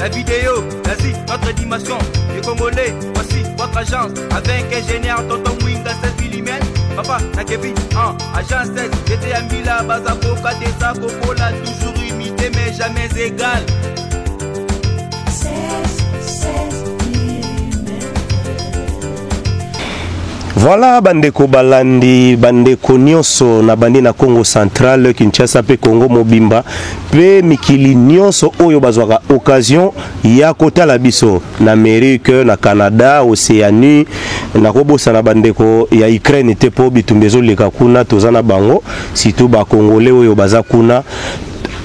La vidéo, l'Asie, notre dimension. Les Congolais, voici votre agence. Avec ingénieur Tonton Mwinga 16 mm. Papa, na Kevin, en agence 16. J'étais à Mila, Bazakoka, Deza, Kokola, toujours imité mais jamais égal. 16, 16 Voilà bandeko balandi bandeko nyonso na bandi na Congo central Kinshasa mpe Congo mobimba mpe mikili nyonso oyo bazwaka occasion ya kotala biso na Amerique na Canada Océanie nakobosana bandeko ya Ukraine te mpo bitumba ezoleka kuna toza na bango surtout ba Congolais oyo baza kuna.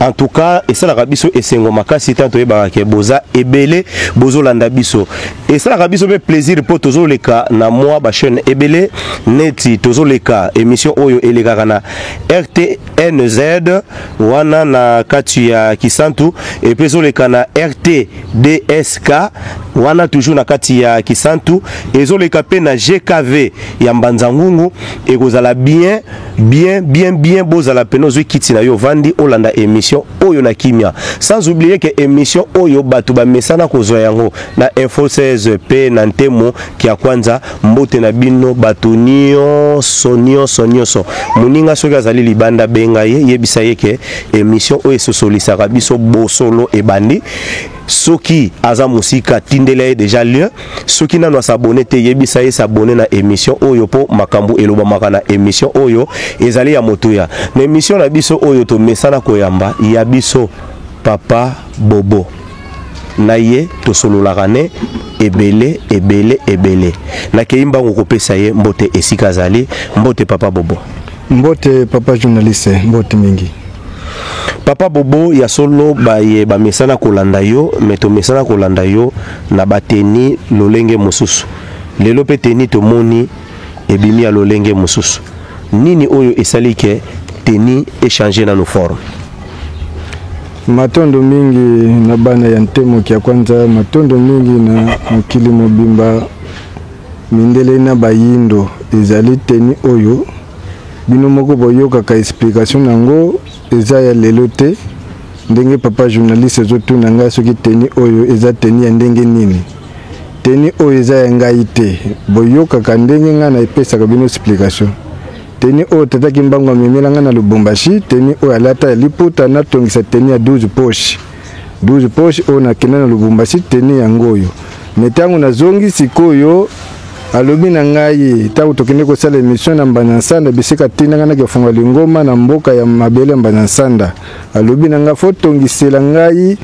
En tout cas esalaka biso esengo makasi tant toyebaka ke boza ebele bozolanda biso, esalaka biso mpe plaisir mpo tozoleka na mwa ba chaîne ebele neti tozoleka émission oyo elekaka na RTNZ wana na kati ya Kisantu, epe ezoleka na RTDSK wana toujours na kati ya Kisantu, ezoleka mpe na GKV ya Mbanza-Ngungu. Ekozala bien bien bien bien, bozala pene, ozwi kiti na yo, ovandi, olanda émission oyo na kimia. Sans oublier que émission oyo bato bamesana kozwa yango na Info 16 mpe na Ntemo kia Kwanza. Mbote na bino bato nyonso nyonso nyonso. Moninga soki azali libanda, benga ye, yebisa ye ke émission oyo esosolisaka biso bosolo ebandi. Soki aza mosika, tindela ye déjà lien. Soki nano as'abonner te, yebisa ye s'abonner na émission oyo, mpo makambo elobamaka na émission oyo ezali ya motuya. Na émission na biso oyo tomesana koyamba ya biso Papa Bobo, na ye tosololaka ne ebele ebele ebele. Nakei mbangu kopesa ye mbote esika azali. Mbote, Papa Bobo. Mbote, papa journaliste, mbote mingi. Papa Bobo, ya solo baye bamesana kolanda yo, me tomesana kolanda yo na bateni lolenge mosusu. Lelo mpe teni tomoni ebimi ya lolenge mosusu. Nini oyo esali ke teni echanger nano forme? Matondo mingi na bana ya Ntemoki ya Kwanza, matondo mingi na mokili mobimba, mindele na bayindo. Ezali teni oyo bino moko boyokaka explication nango, eza ya lelo te. Ndenge papa journaliste ezotuna ngai soki teni oyo eza teni ya ndenge nini, teni oyo eza ya ngai te. Boyokaka ndenge ngai na epesaka bino explication. Teni oyo tata Kimbangu amemela ngai na Lubumbashi, teni oyo alata ya liputa, natongisa teni ya 12 poche, 12 poche oyo nakenda na Lubumbashi, teni yango oyo. Me ntango nazongi sikoyo, alobi na ngai, ntango tokende kosala émission na Mbanza Nsanda, bisika atinda ngai nakefunga lingoma na mboka ya mabele ya Mbanza Nsanda, alobi na ngai fo tongisela ngai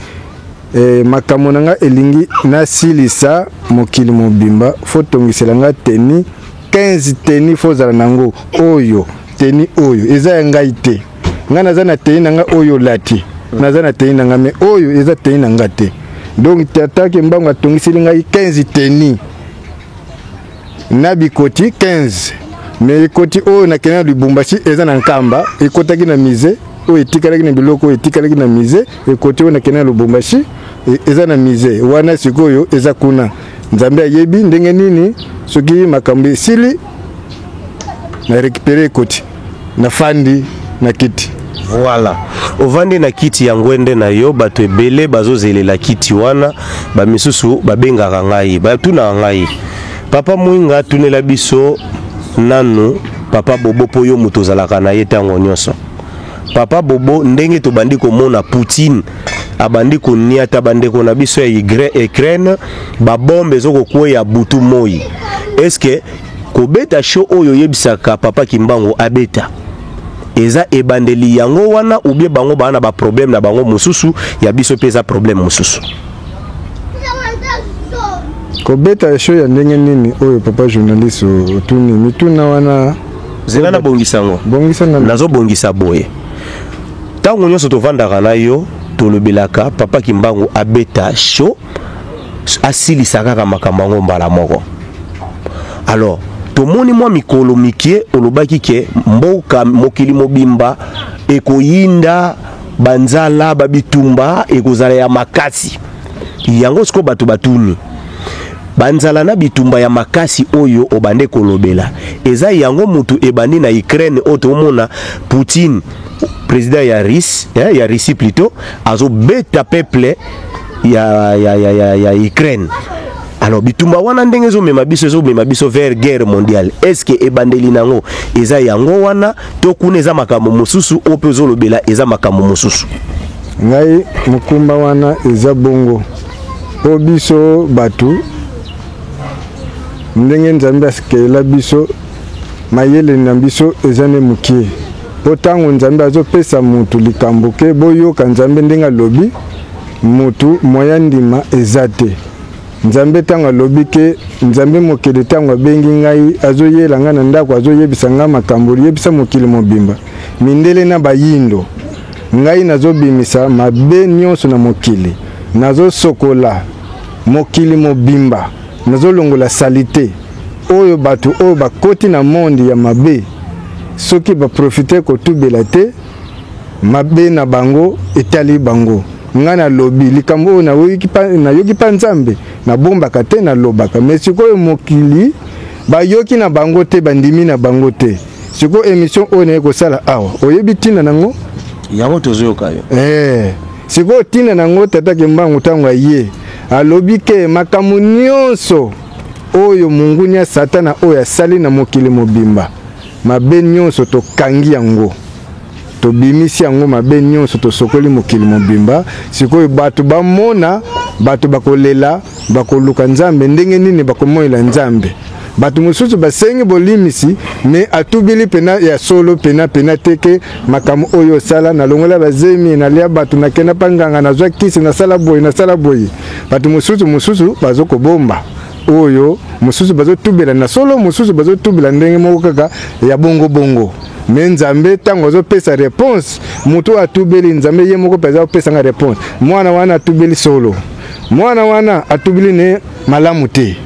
makambo na ngai elingi nasilisa mokili mobimba, fo tongisela ngai teni 15. Teni fo ozala nango oyo, teni oyo eza ya ngai te. Ngai naza na teni na ngai oyo olati, naza na teni na ngai, me oyo eza teni na ngai te. Donc tata Kimbangu atongiseli ngai 15 teni na bikoti 15. Me ekoti oyo nakende na Lubumbashi eza na Nkamba, ekotaki na musée oyo etikalaki na biloko oyo etikalaki na musée. Ekoti oyo nakende na Lubumbashi eza na musée wana, sikoyo eza kuna. Nzambe ayebi ndenge nini, soki makambo esili, na récupérer ekoti, nafandi na kiti. Voilà, ovandi na kiti ya ngwende na yo. Bato ebele bazozelela kiti wana. Bamisusu babengaka ngai, batunaka ngai: "Papa Mwinga, tunela biso nanu Papa Bobo, mpo yo moto ozalaka na ye ntango nyonso." Papa Bobo, ndenge tobandi komona Poutine abandi koniata bandeko na biso ya Ukraine, babombe ezokokweya butu moi, est-ce kobeta show oyo oyebisaka Papa Kimbangu abeta eza ebandeli yango wana, ou bien bango baa na baproblème na bango mosusu, ya biso mpe eza problème mosusu? Kobeta show ya ndenge nini oyo, papa journaliste, otuni mituna wana? Zela nabongisa yango. Bongisa na. Nazobongisa boye: ntango nyonso tovandaka na yo, tolobelaka Papa Kimbangu abeta show, asilisa kaka makambo yango mbala moko. Alors tomoni mwa mikolo mike olobaki ke mboka mokili mobimba ekoyinda, banzala, babitumba ekozala ya makasi. Yango sikoyo bato batuni: banzala na bitumba ya makasi oyo obande kolobela, eza yango mutu ebandi na Ukraine oyo tomona Poutine, président ya Russie, eh, ya Russie plutôt, azobeta peuple ya, ya, ya, ya, ya Ukraine. Alors bitumba wana ndenge ezomema biso, ezomema biso vers guerre mondiale. Est ce que ebandeli nango eza yango wana, to kuna eza makambo mosusu oyo mpe ozolobela eza makambo mosusu? Ngai mokumba wana eza bongo, mpo biso bato, ndenge Nzambe asikela biso, mayele na biso eza nde mokie. Mpo ntango Nzambe azopesa motu likambo ke boyoka Nzambe ndenge alobi, motu moya ndima eza te. Nzambe ntango alobi ke Nzambe mokili, ntango abengi ngai, azoyela ngai na ndako, azoyebisa ngai makambo, yebisa mokili mobimba, mindele na bayindo, ngai nazobimisa mabe nyonso na mokili, nazosokola mokili mobimba, nazolongola salite oyo bato oyo bakoti na monde ya mabe. Soki baprofite kotubela te, mabe na bango etali bango. Ngai nalobi likambo oyo nayoki mpa Nzambe, nabombaka te, nalobaka. Me sikoyo mokili bayoki na bango te, bandimi na bango te. Sikoyo émission oyo naye kosala awa, oyebi ntina nango? Yango tozoyoka yo. Sikoyo ntina nango, Tata Kimbangu ntango aye, alobi ke makambo nyonso oyo monguni ya Satana oyo asali na mokili mobimba, mabe nyonso tokangi yango, tobimisi yango, mabe nyonso tosokoli mokili mobimba. Sikoyo bato bamona, bato bakolela, bakoluka Nzambe. Ndenge nini bakomonela Nzambe? Bato mosusu basengi bolimisi, me atubili pena ya solo pena pena te ke makambo oyo osala, nalongola bazemi, nalia bato, nakenda mpa nganga, nazwa kisi, nasala boye, nasala boye. Bato mosusu bazokobomba oyo, mosusu bazotubela na solo, mosusu bazotubela ndenge moko kaka ya bongo bongo. Me Nzambe ntango azopesa réponse, moto oyo atubeli, Nzambe ye moko mpenza apesanga réponse: mwana wana atubeli solo, mwana wana atubeli ne malamu te.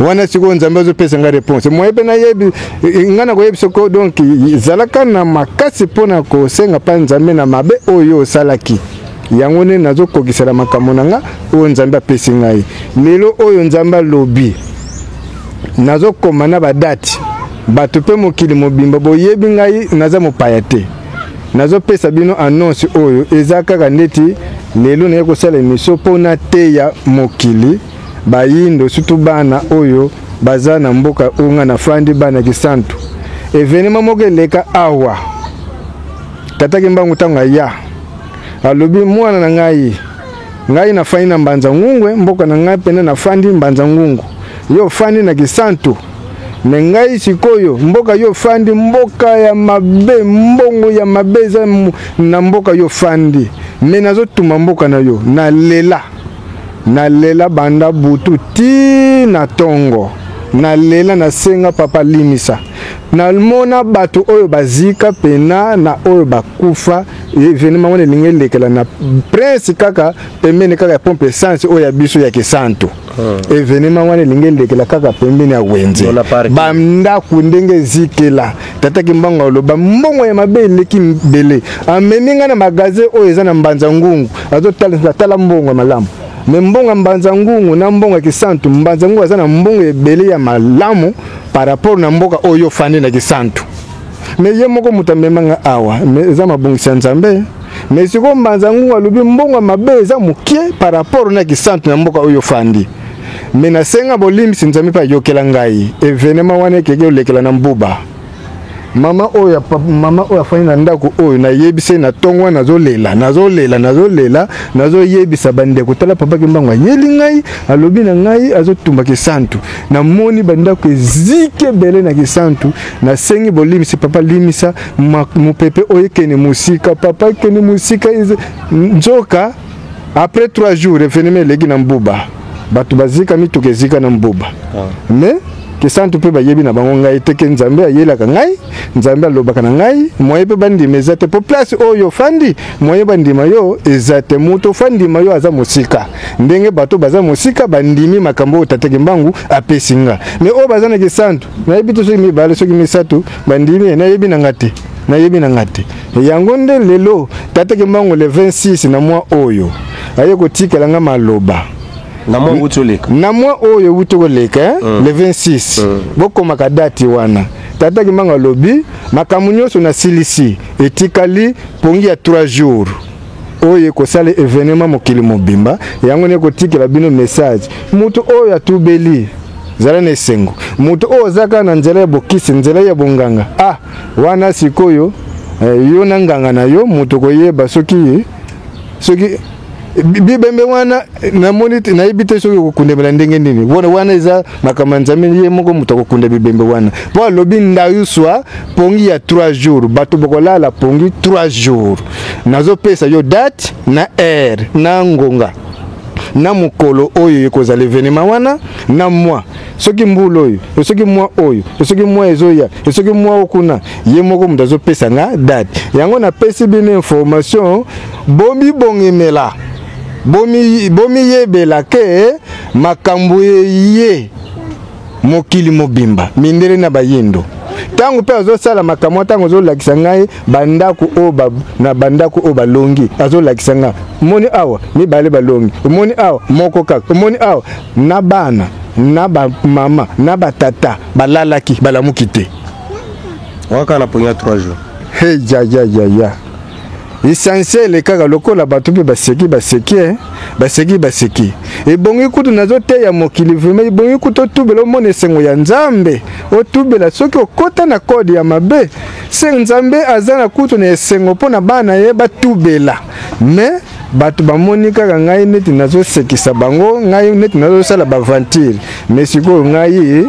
Wana sikoyo Nzambe azopesa nga réponse. Moye mpe nayebi, nga na koyebi soko. Donc zalaka na makasi mpona kosenga mpa Nzambe na mabe oyo osalaki. Yango nde nazokokisela makambo na nga oyo Nzambe apesi ngai lelo. Oyo Nzambe alobi, nazokoma na badate. Bato mpe mokili mobimba boyebi ngai, naza mopaya te. Nazopesa bino annonce oyo eza kaka ndeti lelo naye kosala émission mpo nateya mokili bayindo, surtout bana oyo baza na mboka oyo ngai nafandi, bana Kisantu. Événement moko eleka awa. Tata Kimbangu ntango aya, alobi: mwana na ngai, ngai nafandi na Mbanza Ngungwe, mboka na ngai pene nafandi Mbanza Ngungu, yo ofandi na Kisantu. Me ngai sikoyo, mboka yo ofandi, mboka ya mabe, mbongo ya mabe eza na mboka yo ofandi. Me nazotuma mboka na yo. Nalela, nalela banda butu ti na ntongo, nalela, nasenga papa limisa. Namona bato oyo bazika pena na oyo bakufa. Événement wana elingi elekela na Prince, kaka pembeni kaka ya pompe essence oyo ya biso ya Kisantu. Événement wana elingi elekela kaka pembeni ya wenze. Dans la parking. Bandako ndenge ezikela. Tata Kimbangu aloba mbongo ya mabe eleki mbele. Amemi ngai na magasin oyo eza na Mbanza Ngungu, azotala: tala mbongo ya malamu. Me mbongo ya Mbanza Ngungu na mbongo ya Kisantu, Mbanza Ngungu aza na mbongo ebele ya malamu par rapport na mboka oyo ofandi na Kisantu. Me ye moko moto amemanga awa, me eza mabongisi ya Nzambe. Me sikoyo Mbanza Ngungu alobi mbongo ya mabe eza mokie par rapport na Kisantu, na mboka oyo ofandi. Me nasenga bolimbisi, Nzambe mpe ayokela ngai. Événement wana ekeki olekela na Mbuba. Mama oyo mama oyo afandi na ndako oyo, nayebisa ye na ntongo wana, nazolela, nazolela, nazolela, nazoyebisa bandeko: tala, papa Kimbangu ayeli ngai, alobi na ngai azotumba Kisantu. Namoni bandako eziki ebele na Kisantu. Nasengi bolimbisi: papa, limisa, mopepe oyo ekende mosika, papa, ekende mosika. Nzoka après 3 jours, événement eleki na Mbuba, bato bazika, mituka ezika na Mbuba. Mais Kisantu mpe bayebi na bango ngai te ke Nzambe ayelaka ngai, Nzambe alobaka na ngai. Moye mpe bandima eza te, mpo place oyo ofandi, moye bandima yo eza te. Moto ofandima yo aza mosika. Ndenge bato baza mosika bandimi makambo oyo Tata Kimbangu apesi nga, mais oyo baza na Kisantu, nayebi te soki mibale, soki misato bandimi, nayebi na nga te, nayebi na nga te. Yango nde lelo Tata Kimbangu, le 26 na mwa oyo, aye kotikela nga maloba. Na mwa wuti oleka. Na mwa oyo ewuti koleka, eh? Le 26, bokomaka date wana. Tata Kimbangu alobi makambo nyonso nasilisi, etikali pongi ya 3 jours. Oyo ekosala evenema mokili mobimba, yango nde ekotikela bino message. Moto oyo atubeli, zala na esengo. Moto oyo aza kaka na nzela ya bokisi, nzela ya bonganga, ah wana sikoyo eh, yo na nganga na yo moto okoyeba soki soki bibembe wana namoni nayebi te soki okokundemela ndenge nini. Wana wana eza makambo ya Nzambe, ye moko moto akokunda bibembe wana, mpo alobi ndayuswa pongi ya 3 jours, bato bokolala pongi 3 jours. Nazopesa yo date na heure na ngonga na mokolo oyo ekozala evenema wana na mwa, soki mbula oyo, soki mwa oyo, soki mwa ezoya, soki mwa okuna, ye moko moto azopesa nga date yango. Napesi bino information, bomibongemela, bomiyebela ke makambo eye mokili mobimba, mindele na bayindo. Ntango mpe azosala makambo, ntango azolakisa ngai bandako oyo ba, na bandako oyo balongi, azolakisa ngai, omoni awa mibale balongi, omoni awa moko kaka, omoni awa na bana na bamama na batata balalaki, balamuki te. Waka na pongi ya 3 jours. Hey, ya ya ya ya, essentiel kaka lokola bato mpe baseki baseki, eh? Baseki baseki. Ebongi kutu nazoteya mokili vraiment, ebongi kutu otubela, omona esengo ya Nzambe, otubela. Soki okota na kode ya mabe se, Nzambe aza na kutu na esengo mpo na bana ye batubela. Mais bato bamoni kaka ngai neti nazosekisa bango, ngai neti nazosala ba aventure. Mais sikoyo ngai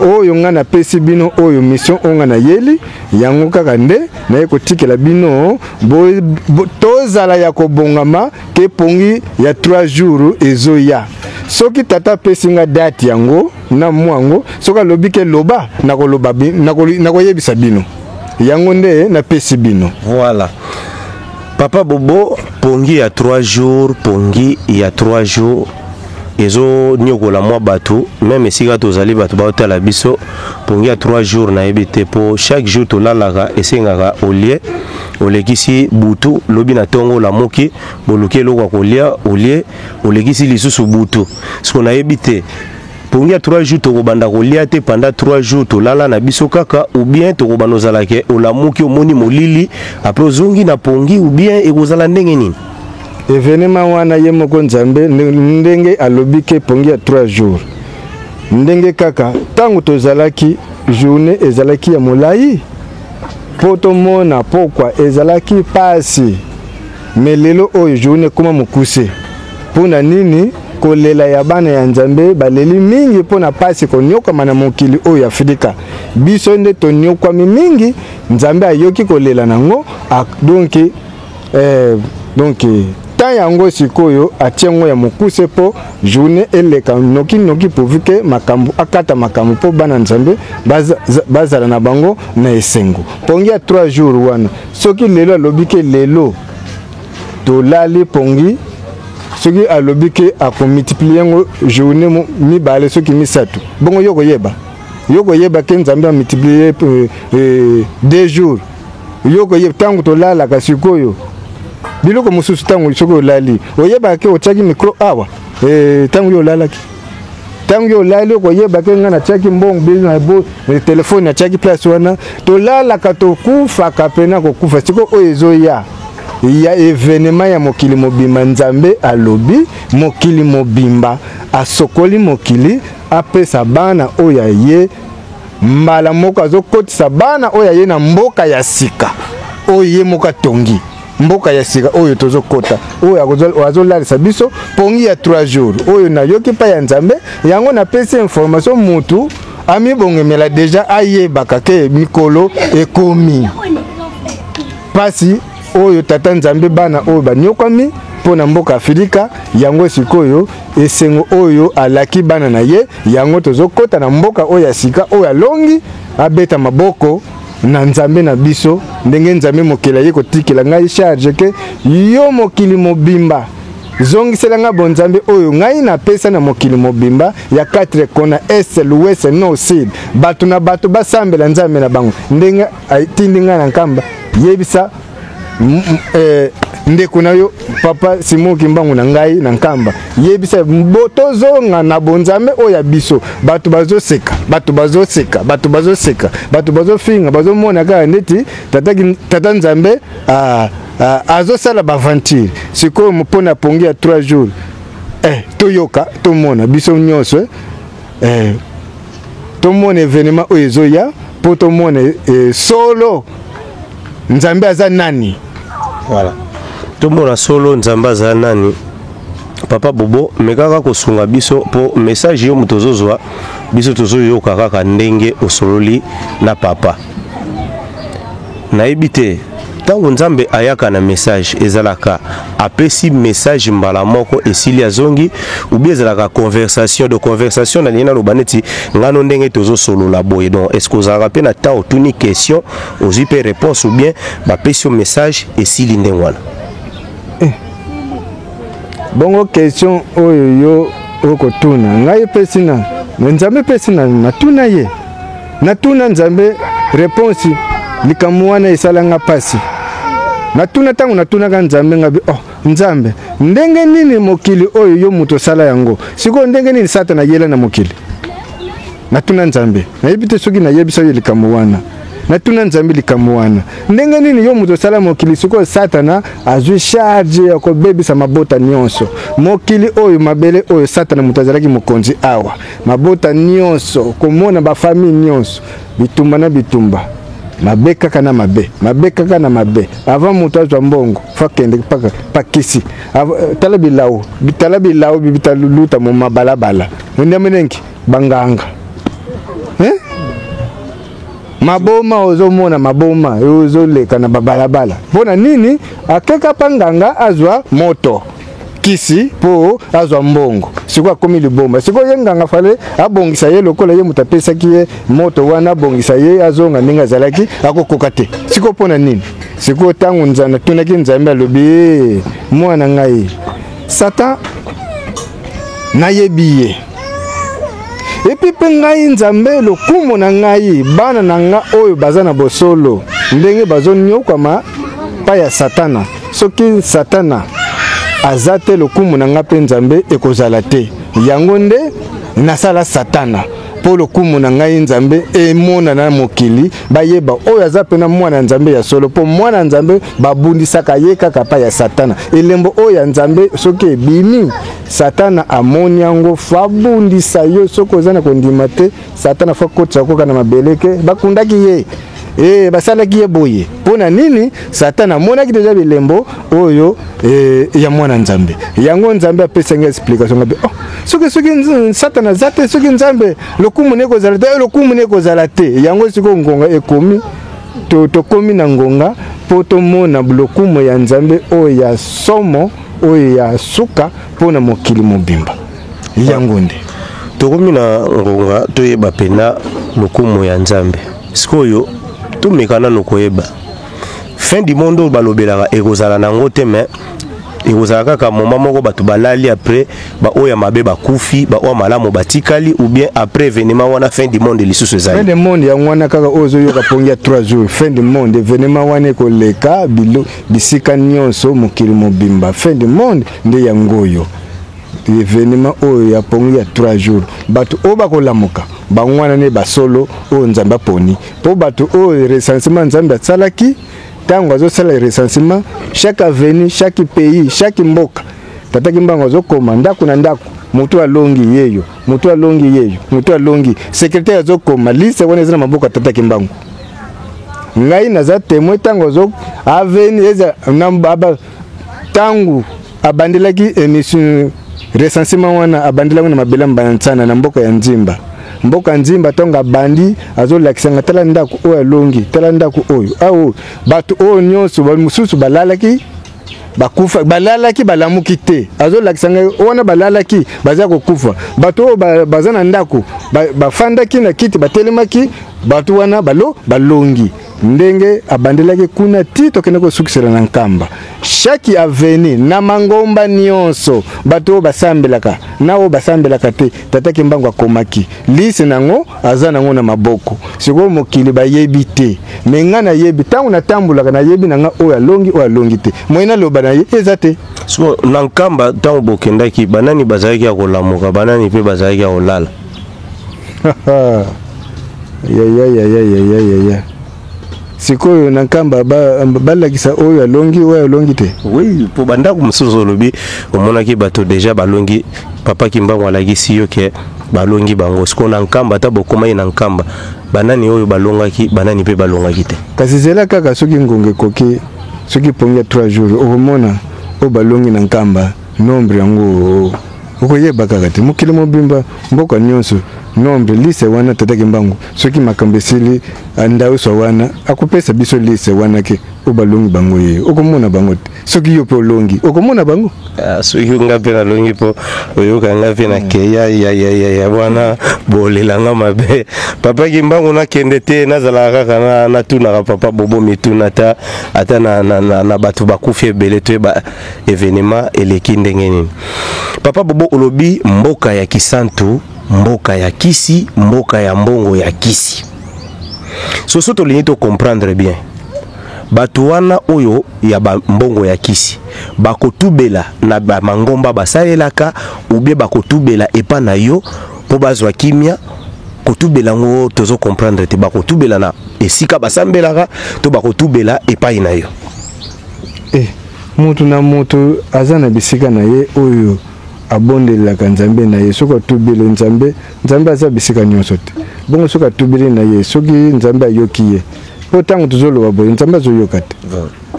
oyo ngai napesi bino oyo mission oyo ngai nayeli yango kaka nde naye kotikela bino bo, tozala ya kobongama ke pongi ya 3 jours ezoya. Soki tata apesi nga date yango na mwa yango, soki alobi ke loba, nakoloba, nakoyebisa bino yango nde napesi bino. Voilà, papa Bobo, pongi ya 3 jours, pongi ya 3 jours ezoniokola mwa bato, même esika tozali bato baotala biso. Pongi ya 3 jours, nayebi te, mpo chaque jour tolalaka esengaka olie, olekisi butu, lobi na ntongo olamuki, boluki eloko ya kolia, olie, olekisi lisusu butu. Siko nayebi te, pongi ya 3 jours, tokobanda kolia te pendant 3 jours, tolala na biso kaka, ou bien tokobanda ozala ke olamuki, omoni molili, après ozongi na pongi, ou bien ekozala ndenge nini? Evenema wana, ye moko Nzambe ndenge alobi ke pongi ya 3 jours, ndenge kaka ntango tozalaki, journée ezalaki ya molai mpo tomona pokwa ezalaki pasi, mais lelo oyo journée ekóma mokuse. Mpo na nini? Kolela ya bana ya Nzambe, baleli mingi mpo na pasi konyokama na mokili oyo Afrika. Biso nde tonyokwami mingi. Nzambe ayoki kolela nango, donc temps yango sikoyo atie yango ya mokuse mpo journée eleka noki noki, pourvu ke makambo akata makambo mpo bana Nzambe bazala na bango na esengo. Pongi ya 3 jours wana, soki lelo alobi ke lelo tolali pongi, soki alobi ke akomultiplier yango journée mibale, soki misato, bongo yo koyeba, yo koyeba ke Nzambe amultiplier 2 jours. Yo koyeba ntango tolalaka sikoyo biloko mosusu, ntango soki olali, oyebaka ke otiaki micro awa, ntango yo olalaki, ntango yo olali, okoyeba ke ngai natiaki mbongo na bo telefone, natiaki place wana. Tolalaka, tokufaka pena kokufa. Sikoyo oyo ezoya ya evenema ya mokili mobimba, Nzambe alobi mokili mobimba, asokoli mokili, apesa bana oyo aye mbala moko, azokotisa bana oyo aye na mboka ya sika oyo ye moko atongi, mboka ya sika oyo tozokota, oyo azolalisa biso pongi ya 3 jours. Oyo nayoki mpa ya Nzambe, yango napesi information. Mutu amibongemela déjà, ayebaka ke mikolo ekomi mpasi oyo tata Nzambe, bana oyo banyokwami mpo na mboka Afrika. Yango sikoyo esengo oyo alaki bana na ye, yango tozokɔta na mboka oyo ya sika oyo alongi. Abeta maboko na Nzambe na biso, ndenge Nzambe mokeli aye kotikela ngai charge ke yo mokili mobimba zongisela ngai bonzambe oyo ngai napesa na mokili mobimba ya 4 kona, est, l'ouest, nord, sud, bato na bato basambela Nzambe na bango. Ndenge atindi ngai na Nkamba, yebisa. Ndeko na yo papa Simon Kimbangu na ngai na Nkamba, yebisa bo tozonga na bonzambe oyo ya biso. Bato bazoseka, bato bazoseka, bato bazoseka, bato bazofinga, bazomona kaka neti tata, tata Nzambe azosala baaventure. Sikoyo mpona pongi ya 3 jours, toyoka, tomona biso nyonso, tomona événement oyo ezoya, mpo tomona solo Nzambe aza nani. Voilà, tomona solo Nzambe aza nani. Papa Bobo, me kaka kosunga biso mpo message yo moto ozozwa, biso tozoyoka kaka ndenge osololi na papa. Nayebi te, ntango Nzambe ayaka na message, ezalaka apesi message mbala moko esili, azongi, ou bien ezalaka conversation de conversation? Nalingi naloba neti ngano ndenge tozosolola boye. Donc est ce que ozalaka mpe na temps otuni question, ozwi mpe réponse, ou bien bapesi yo message, esili ndenge wana? Bongo question oyo yo okotuna ngai, epesi na Nzambe, epesi na natuna ye, natuna Nzambe réponse. Likambo wana esalanga mpasi. Natuna, ntango natunaka Nzambe, ngabi: "Oh Nzambe, ndenge nini mokili oyo yo moto osala yango? Sikoyo ndenge nini Satana ayela na mokili?" Natuna Nzambe, nayebi te soki nayebisa yo likambo wana. Natuna Nzambe likambo wana: "Ndenge nini yo moto osala mokili, sikoyo Satana azwi charge ya kobebisa mabota nyonso? Mokili oyo, mabele oyo, Satana moto azalaki mokonzi awa. Mabota nyonso, komona bafamille nyonso, bitumba na bitumba, mabe kaka na mabe, mabe kaka na mabe. Avant moto azwa mbongo, faut akende mpaka pakisi. Tala bilau, tala bilau bibitaluta mu mabalabala, ndamenenki banganga, eh? Maboma, ozomona maboma ozoleka na babalabala. Mpona nini? Akeka mpa nganga azwa moto kisi mpo azwa mbongo. Sikoyo akomi liboma. Sikoyo ye nganga fale abongisa ye lokola ye moto apesaki ye moto wana, abongisa ye azonga ndenge azalaki, akokoka te. Sikoyo mpona nini?" Sikoyo ntango Nzambe, atunaki Nzambe, alobi: "Eh, mwana ngai, Satan nayebi ye. Et puis mpe ngai Nzambe, lokumu na ngai, bana na nga oyo baza na bosolo, ndenge bazonyokwama pa ya Satana. Soki Satana aza te, lokumu na nga mpe Nzambe ekozala te. Yango nde nasala Satana, mpo lokumu na ngai Nzambe emonana na mokili, bayeba oyo aza mpena mwana Nzambe ya solo. Mpo mwana Nzambe babundisaka ye kaka pa ya Satana. Elembo oyo ya Nzambe soki ebimi, Satana amoni yango, faut abundisa yo. Soki oza na kondima te, Satana faut akotisa koka na mabele ke bakundaki ye, basalaki ye boye. Mpo na nini? Satana amonaki déjà bilembo oyo ya mwana Nzambe. Yango Nzambe apesaki explication ngabe: oh, soki Satana aza te, soki Nzambe, lokumu ne ekozala te, lokumu ne ekozala te. Yango sikoyo ngonga ekomi, tokomi na ngonga mpo tomona lokumu ya Nzambe oyo ya somo, oyo ya suka mpo na mokili mobimba. Yango nde Tokomi na ngonga toyeba mpena lokumu ya Nzambe. Sikoyo tomeka nano koyeba fin du monde oyo balobelaka ekozala nango te, mais ekozala kaka moment moko bato balali, après baoyo ya mabe bakufi, baoyo ya malamu batikali, ou bien après événement wana fin du monde lisusu Fin ezali? du monde yango wana kaka oyo ozoyoka, pongi ya 3 jours, fin du monde. Événement wana ekoleka bilo bisika nyonso, mokili mobimba. Fin du monde nde yango oyo, événement oyo ya pongi ya 3 jours. Bato oyo bakolamuka, bango wana nde basolo oyo Nzambe aponi. Mpo bato oyo recensement Nzambe asalaki, ntango azosala recensement, chaque avenue, chaque pays, chaque mboka, tata Kimbangu azokoma ndako na ndako: moto alongi yeyo, moto alongi yeyo, moto alongi. Secrétaire azokoma liste wana, eza na maboko ya tata Kimbangu. Ngai naza témoin. Ntango azo avenue eza na ntango abandelaki émission recensement wana, abandelaki na mabele ya Mbanzana, na mboka ya Nzimba, mboka Nzimba. Ntango abandi, azolakisanga: "Tala ndako oyo alongi, tala ndako oyo awo." Bato oyo nyonso mosusu balalaki, bakufa, balalaki, balamuki te. Azolakisa ngai wana balalaki, baza kokufa. Bato oyo baza na ndako, bafandaki na kiti, batelemaki, bato wana balongi. Ndenge abandelaki kuna ti tokende kosukisela na Nkamba. Chaque avenue na mangomba nionso, bato oyo basambelaka na oyo basambelaka te, Tata Kimbangu akomaki liste nango, aza nango na maboko. Sikoyo mokili bayebi te, mais nga nayebi, tango natambolaka nayebi na nga oyo alongi oyo alongi te, moyen naloba na ye eza te. Sikoyo na Nkamba tango bokendaki, banani bazalaki ya kolamuka, banani mpe bazalaki ya kolala? Yaya yaya yaya yaya, sikoyo na Nkamba balakisa oyo alongi oyo alongi te. Oui, mpo bandako mosusu olobi omonaki bato deja balongi, Papa Kimbangu alakisi yo ke balongi bango. Sikoyo na Nkamba, ata bokomaki na Nkamba, banani oyo balongaki, banani mpe balongaki te? Kasi zela kaka soki ngonga ekoki, soki pongi ya 3 jours, okomona oyo balongi na Nkamba, nombre yango okoyeba kaka te. Mokili mobimba, mboka nyonso, nombre liste wana. Tata Kimbangu, soki makambo esili, ndausa wana akopesa biso liste wana ke oyo balongi bango ye, okomona bango te. Soki yo mpe olongi, okomona bango. Ah, soki nga mpe nalongi, mpo oyoka nga mpe nakeya yayayaya wana, bolela nga mabe. Papa Kimbangu, nakende te, nazalaka kaka natunaka Papa Bobo mituna, ata ata na, na, na, na bato bakufi ebele, toyeba événement eleki ndenge nini. Papa Bobo, olobi mboka ya Kisantu, mboka ya kisi, mboka ya mbongo ya kisi. Soso tolingi tocomprendre bien, bato wana oyo ya bambongo ya kisi bakotubela na bamangomba basalelaka, ou bien bakotubela epa na yo mpo bazwa kimia? Kotubela yango tozo comprendre te. Bakotubela na esika basambelaka to bakotubela epai na yo? Eh, moto na moto aza na bisika na ye oyo abondelelaka Nzambe na ye. Soki atubeli Nzambe, Nzambe aza bisika nyonso te. Bongo soki atubeli na ye, soki Nzambe ayoki ye, mpo ntango tozoloba boye Nzambe azoyoka te.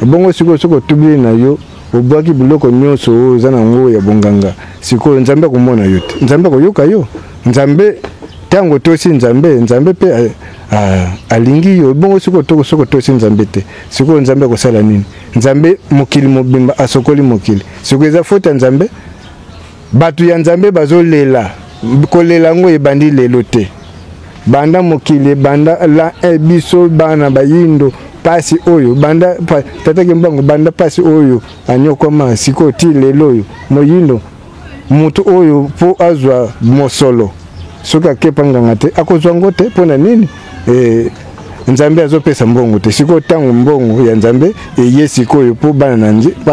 Bongo sikoyo soki otubeli na yo, obwaki biloko nyonso oyo oza nango ya bonganga, sikoyo Nzambe akomona yo te, Nzambe akoyoka yo? Nzambe, ntango otosi Nzambe, Nzambe mpe alingi yo. Bongo sikoyo soki otosi Nzambe te, sikoyo Nzambe akosala nini? Nzambe mokili mobimba asokoli mokili, sikoyo eza faute ya Nzambe? Bato ya Nzambe bazolela, kolela yango ebandi lelo te, banda mokili ebanda la eh, biso bana bayindo pasi oyo banda Tata Kimbangu, banda pasi oyo anyokwama, sikoyo ti lelo oyo moyindo, moto oyo mpo azwa mosolo, soki akepa nganga te, akozwa ngo te. Mpo na nini? Nzambe azopesa mbongo te. Sikoyo ntango mbongo ya Nzambe eye sikoyo mpo bana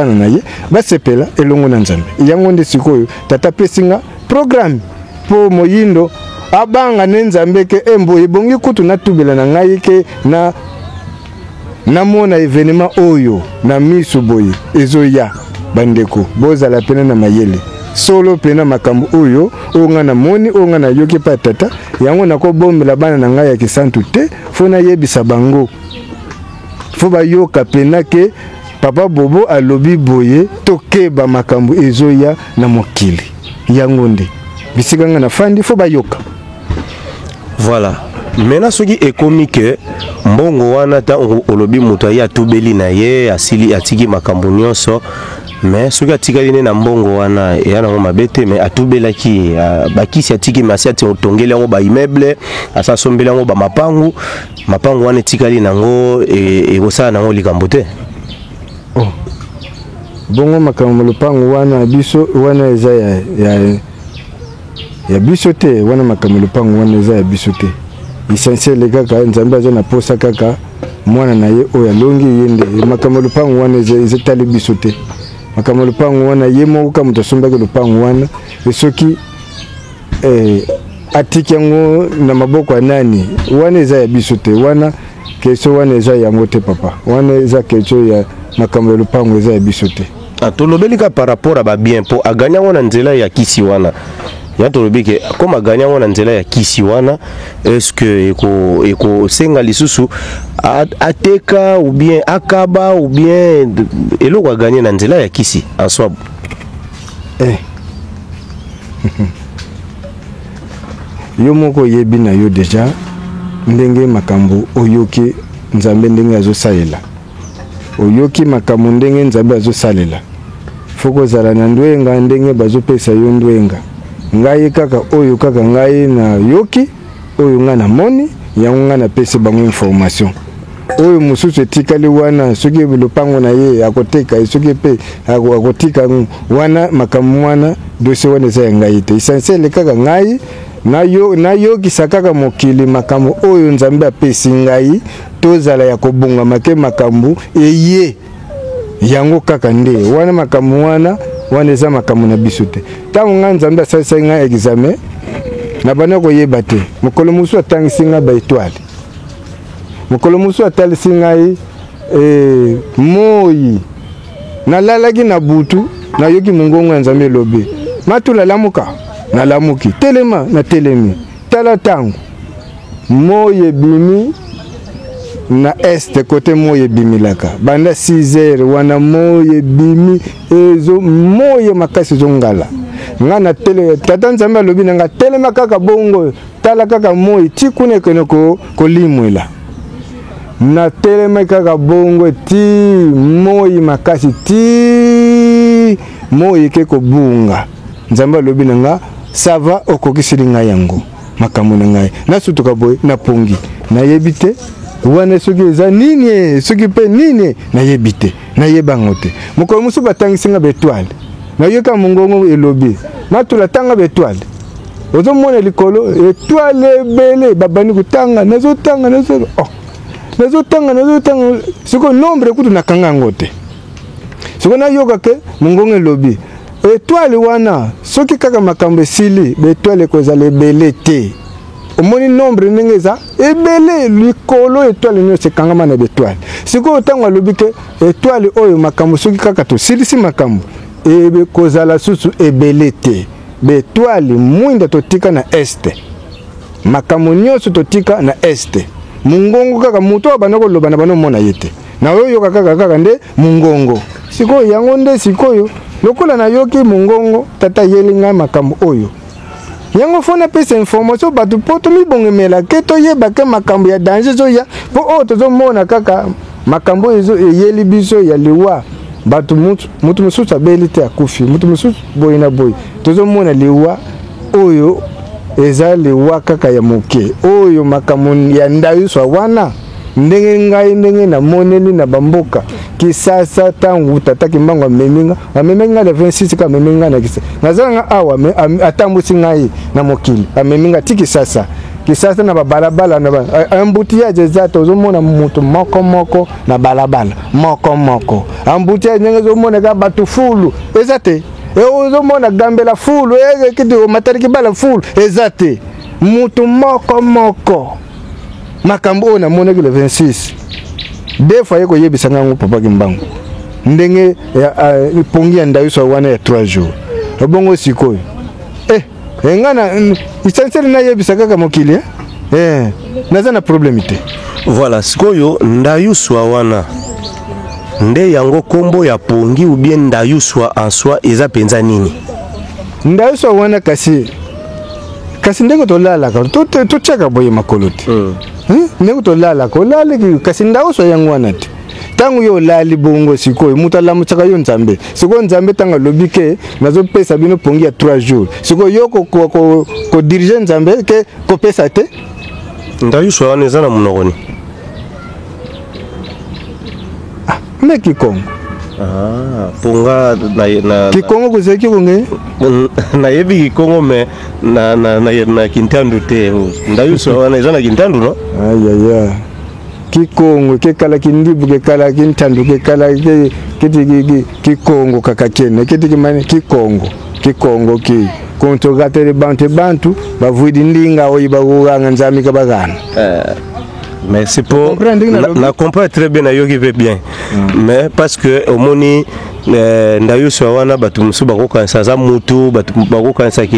na ye basepela elongo na Nzambe, yango nde sikoyo Tata apesi nga programme mpo moyindo abanga ne Nzambe ke embo ebongi kutu natubela na ngai ke na namona événement oyo na miso boye ezoya. Bandeko, bozala pena na mayele solo pena. Makambo oyo, oyo ngai namoni, oyo ngai nayoki epai ya Tata, yango nakobombela bana na ngai ya Kisantu te. Faut nayebisa bango, faut bayoka pena ke Papa Bobo alobi boye: tokeba, makambo ezoya na mokili. Yango nde bisika ngai nafandi, faut bayoka. Voilà. Maintenant soki ekomi ke mbongo wana, ntango olobi moto aye atubeli na ye, asili, atiki makambo nyonso, mais soki atikali ne na mbongo wana, eya nango mabe te. Mais atubelaki bakisi, atiki, mais asi atongeli yango baimmeuble, asi asombeli yango bamapangu, mapangu wana etikali nango, ekosala nango likambo te? Oh. Bongo makambo lopango wana, biso wana eza ya biso te. Wana makambo lopango wana eza ya biso te. Essentiel kaka Nzambe aza na posa kaka mwana na ye oyo alongi ye nde. Makambo lopango wana eza etali biso te. Makambo lopango wana, ye moko kaka moto asombaki lopango wana. Soki atiki yango na maboko ya nani, wana eza ya biso te. Wana question wana eza yango te, papa. Wana eza question ya makambo ya lopango, eza ya biso te. Ah, tolobeli ka par rapport à babien, mpo aganya yango na nzela ya kisi wana. Ya tolobi ke comme aganya yango na nzela ya kisi wana, est ce que ekosenga lisusu ateka ou bien akaba ou bien eloko aganye na nzela ya kisi en soi? Eh. Yo moko oyebi na yo deja ndenge makambo oyoki Nzambe ndenge azosalela, oyoki makambo ndenge Nzambe azosalela. Faut kozala na ndwenga ndenge bazopesa yo ndwenga. Ngai kaka oyo kaka ngai nayoki, oyo ngai namoni, yango ngai napesi bango information. Oyo mosusu etikali wana, soki lopango na ye akoteka ye, soki mpe akotika yango wana, makambo wana, dossier wana eza ya ngai te. Essentiel kaka ngai nayokisa kaka mokili makambo oyo Nzambe apesi ngai, tozala ya kobongama ke makambo eye yango kaka nde wana. Makambo wana wana eza makambo na biso te. Ntango ngai Nzambe asalisaki ngai examen, nabanda koyeba te. Mokolo mosusu atangisi ngai baetoile, mokolo mosusu atalisi ngai moi. Nalalaki na butu, nayoki mongongo ya Nzambe elobi: "Matula, lamuka." Nalamuki. "Telema." Natelemi. "Tala ntango moi ebimi na est, kote moi ebimilaka banda 6 heures wana, moi ebimi, ezo moi makasi ezongala." Nga na tele, tata Nzambe alobi na nga: "Telema kaka bongo, tala kaka moi ti kuna ekende kolimwela." Natelema kaka bongo ti moi makasi, ti moi eke kobunga. Nzambe alobi na nga: "Ça va, okokiseli ngai yango makambo na ngai." Nasutuka boye napongi, nayebi te wana soki eza nini, soki mpe nini, nayebi te, nayebango te. Mokolo mosusu batangisi nga baetoile, nayoka mongongo elobi: "Matula, tanga baetoile, ozomona likolo etoile ebele." Babandi kotanga, nazotanga, nazo oh, nazotanga, nazotanga. Sikoyo nombre kutu nakanga yango te. Sikoyo nayoka ke mongongo elobi: "Etoile wana, soki kaka makambo esili, baetoile ekozala ebele te. Omoni nombre ndenge eza ebele likolo, etoile nyonso ekangama na baetoile." Sikoyo ntango alobi ke etoile oyo, makambo soki kaka tosilisi makambo, ekozala susu ebele te. Baetoile mwinda totika na est, makambo nyonso totika na est. Mongongo kaka, moto oyo banda koloba na bano, omona ye te, na oyoka kaka kaka nde mongongo. Sikoyo yango nde sikoyo lokola nayoki mongongo, tata ayeli ngai makambo oyo, yango fo napesa information bato mpo tomibongemela ke toyeba ke makambo ya danger ezoya. Mpo oyo tozomona kaka makambo oyo eyeli biso ya liwa, bato, mutu mosusu abeli te, akufi, mutu mosusu boye na boye. Tozomona liwa oyo eza liwa kaka ya moke. Oyo makambo ya ndayuswa wana, ndenge ngai ndenge namoneli na bamboka Kisasa, ntango tata Kimbangu amemi nga, amemi nga le 26 ka, amemi nga na Kisasa. Naza nga awa, atambusi ngai na mokili, amemi nga ti Kisasa. Kisasa na babalabala na embouteillage eza te, ozomona moto moko moko na balabala moko moko. Embouteillage ndenge ezomona kaka bato fulu eza te. Ozomona Gambela fulu, kiti omataliki bala fulu eza te, moto moko moko. Makambo oyo namonaki le 26, deux fois ye koyebisa ngango papa Kimbangu ndenge pongi ya ndayuso wana ya 3 jours. Ebongo sikoyo nga na essentiel nayebisa kaka mokili naza na problème te. Voilà, sikoyo ndayuswa wana nde yango nkombo ya pongi ou bien ndayuswa en soi eza mpenza nini? Ndayuswa wana kasi ndenge tolalaka, totiaka boye makolo te. Ndenge tolalaka, olaliki, kasi ndayuswa yango wana te. Ntango yo olali bongo, sikoyo moto alamusaka yo Nzambe. Sikoyo Nzambe ntango alobi ke nazopesa bino pongi ya 3 jours, sikoyo yo kodiriger Nzambe ke kopesa te. Ndayuswa wana eza na monoko nini? Me Kikongo. Ah, mpo nga na Kikongo kozalaki konge. Nayebi Kikongo me na Kintandu te. Ndayuswa wana eza na Kintandu, no? Ayaya, Kikongo kekala kindibu, kekala kintandu, kekala kiti Kikongo kaka kene kiti kimani Kikongo, Kikongo ki kontogatele bantu, bantu bavwidi ndinga oyo bakokanga Nzambe kabakana. Merci pour Comprendre ndenge na, nalobi? Na comprends très bien, nayoki mpe bien, mais parce que omoni ndayuswa wana, bato mosusu bakokanisa aza mutu, bato bakokanisa ke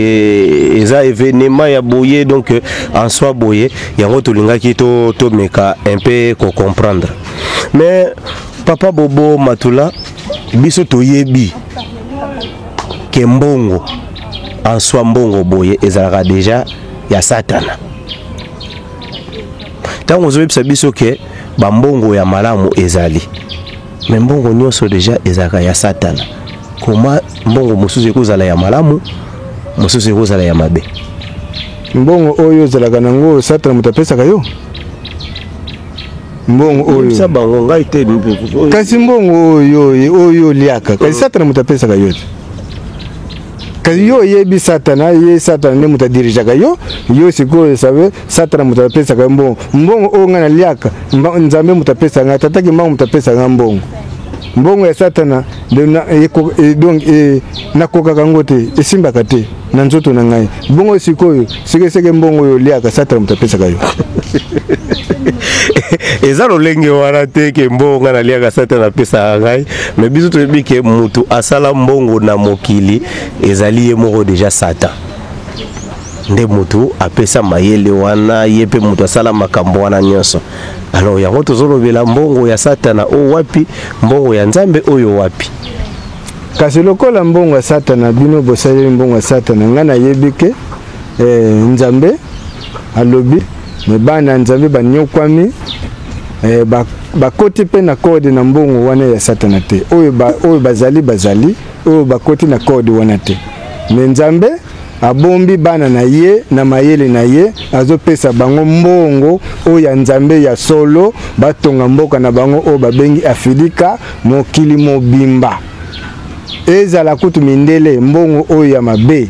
eza événement ya boye. Donc en soi boye yango tolingaki tomeka un peu kocomprendre. Mais papa Bobo Matula, biso toyebi ke mbongo en soi, mbongo boye ezalaka déjà ya Satana. Ntango ozoyebisa biso ke bambongo ya malamu ezali, me mbongo nyonso déjà ezalaka ya Satana, koma mbongo mosusu ekozala ya malamu, mosusu ekozala ya mabe? Mbongo oyo ozalaka nango, Satana moto apesaka yo. Mbongo oyo Yebisa bango, ngai te. Kasi mbongo oyo oyo oliaka, kasi Satana moto apesaka yo te. Kasi yo oyebi Satana, ye Satana nde moto adirigeaka yo. Yo sikoyo save Satana moto apesaka yo mbongo. Mbongo oyo ngai naliaka, Nzambe moto apesaka ngai, tataki mbango moto apesaka ngai mbongo. Mbongo ya Satana donc nakokaka yango te, esimbaka te na nzoto na ngai. Bongo sikoyo sekeseke mbongo oyo oliaka, Satana moto apesaka yo. Eza lolenge wana te ke mbongo ngai naliaka, Satana apesaka ngai. Mais biso toyebi ke motu asala mbongo na mokili ezali ye moko déjà Satan. Nde motu apesa mayele wana, ye mpe motu asala makambo wana nyonso. Alors yango tozolobela mbongo ya Satana oyo wapi, mbongo ya Nzambe oyo wapi? Kasi lokola mbongo ya Satana, bino bosaleli mbongo ya Satana. Ngai nayebi ke Nzambe alobi me bana ya Nzambe banyokwami, bakoti mpe na code na mbongo wana ya Satana te. Oyo, oyo bazali bazali oyo bakoti na code wana te. Me Nzambe abombi bana na ye na mayele na ye, azopesa bango mbongo oyo ya Nzambe ya solo, batonga mboka na bango oyo babengi Afilika, mokili mobimba. Ezala kutu mindele, mbongo oyo ya mabe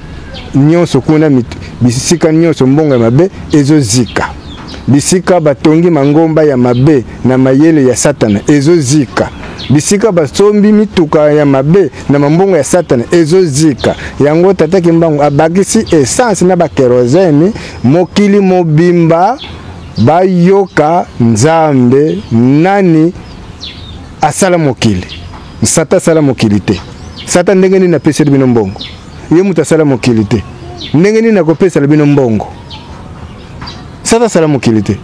nyonso kuna, bisika nyonso mbongo ya mabe ezozika. Bisika batongi mangomba ya mabe na mayele ya Satana ezozika. Bisika basombi mituka ya mabe na mambongo ya Satana ezozika. Yango tata Kimbangu abakisi essence na bakérosène, mokili mobimba bayoka Nzambe nani asala mokili. Satan asala mokili te. Satan ndenge nini apeseli bino mbongo? Ye moto asala mokili te, ndenge nini akopesela bino mbongo? Satan asala mokili te.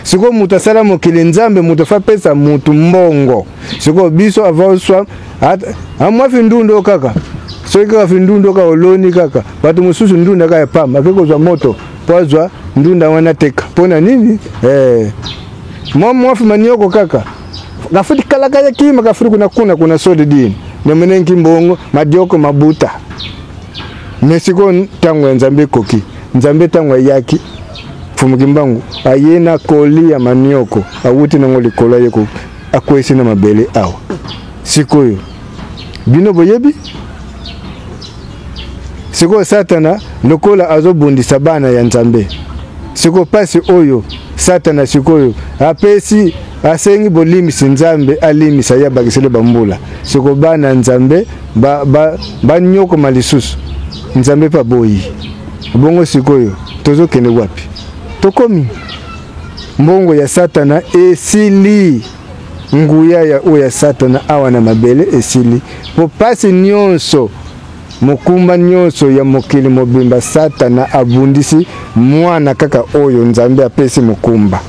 Sikoyo moto asala mokili Nzambe, moto fa apesa motu mbongo. Sikoyo biso avant swa amwa fi ndundu kaka, soki kaka fi ndundu kaka oloni kaka, bato mosusu ndunda kaka ya pamba, ake kozwa moto mpo azwa ndunda wana teka. Mpo na nini? Mwa mwafi manioko kaka kafuti kalaka ya kima kafuri kuna kuna kuna sodi dini nemenenki mbongo madioko mabuta. Me sikoyo ntango ya Nzambe ekoki. Nzambe ntango ayaki, Mfumu Kimbangu aye na koli ya manioko, awuti nango likolo, aye akwesi na mabele awa. Sikoyo bino boyebi sikoyo Satana lokola azobundisa bana ya Nzambe. Sikoyo pasi oyo Satana sikoyo apesi, asengi bolimbisi, Nzambe alimisa ye, abakiseli bambula. Sikoyo bana ya Nzambe banyokoma lisusu, Nzambe mpe aboyi. Bongo sikoyo tozokende wapi? Tokomi mbongo ya Satana esili, nguya ya oyo ya Satana awa na mabele esili, po pasi nyonso, mokumba nyonso ya mokili mobimba, Satana abundisi mwana kaka oyo Nzambe apesi mokumba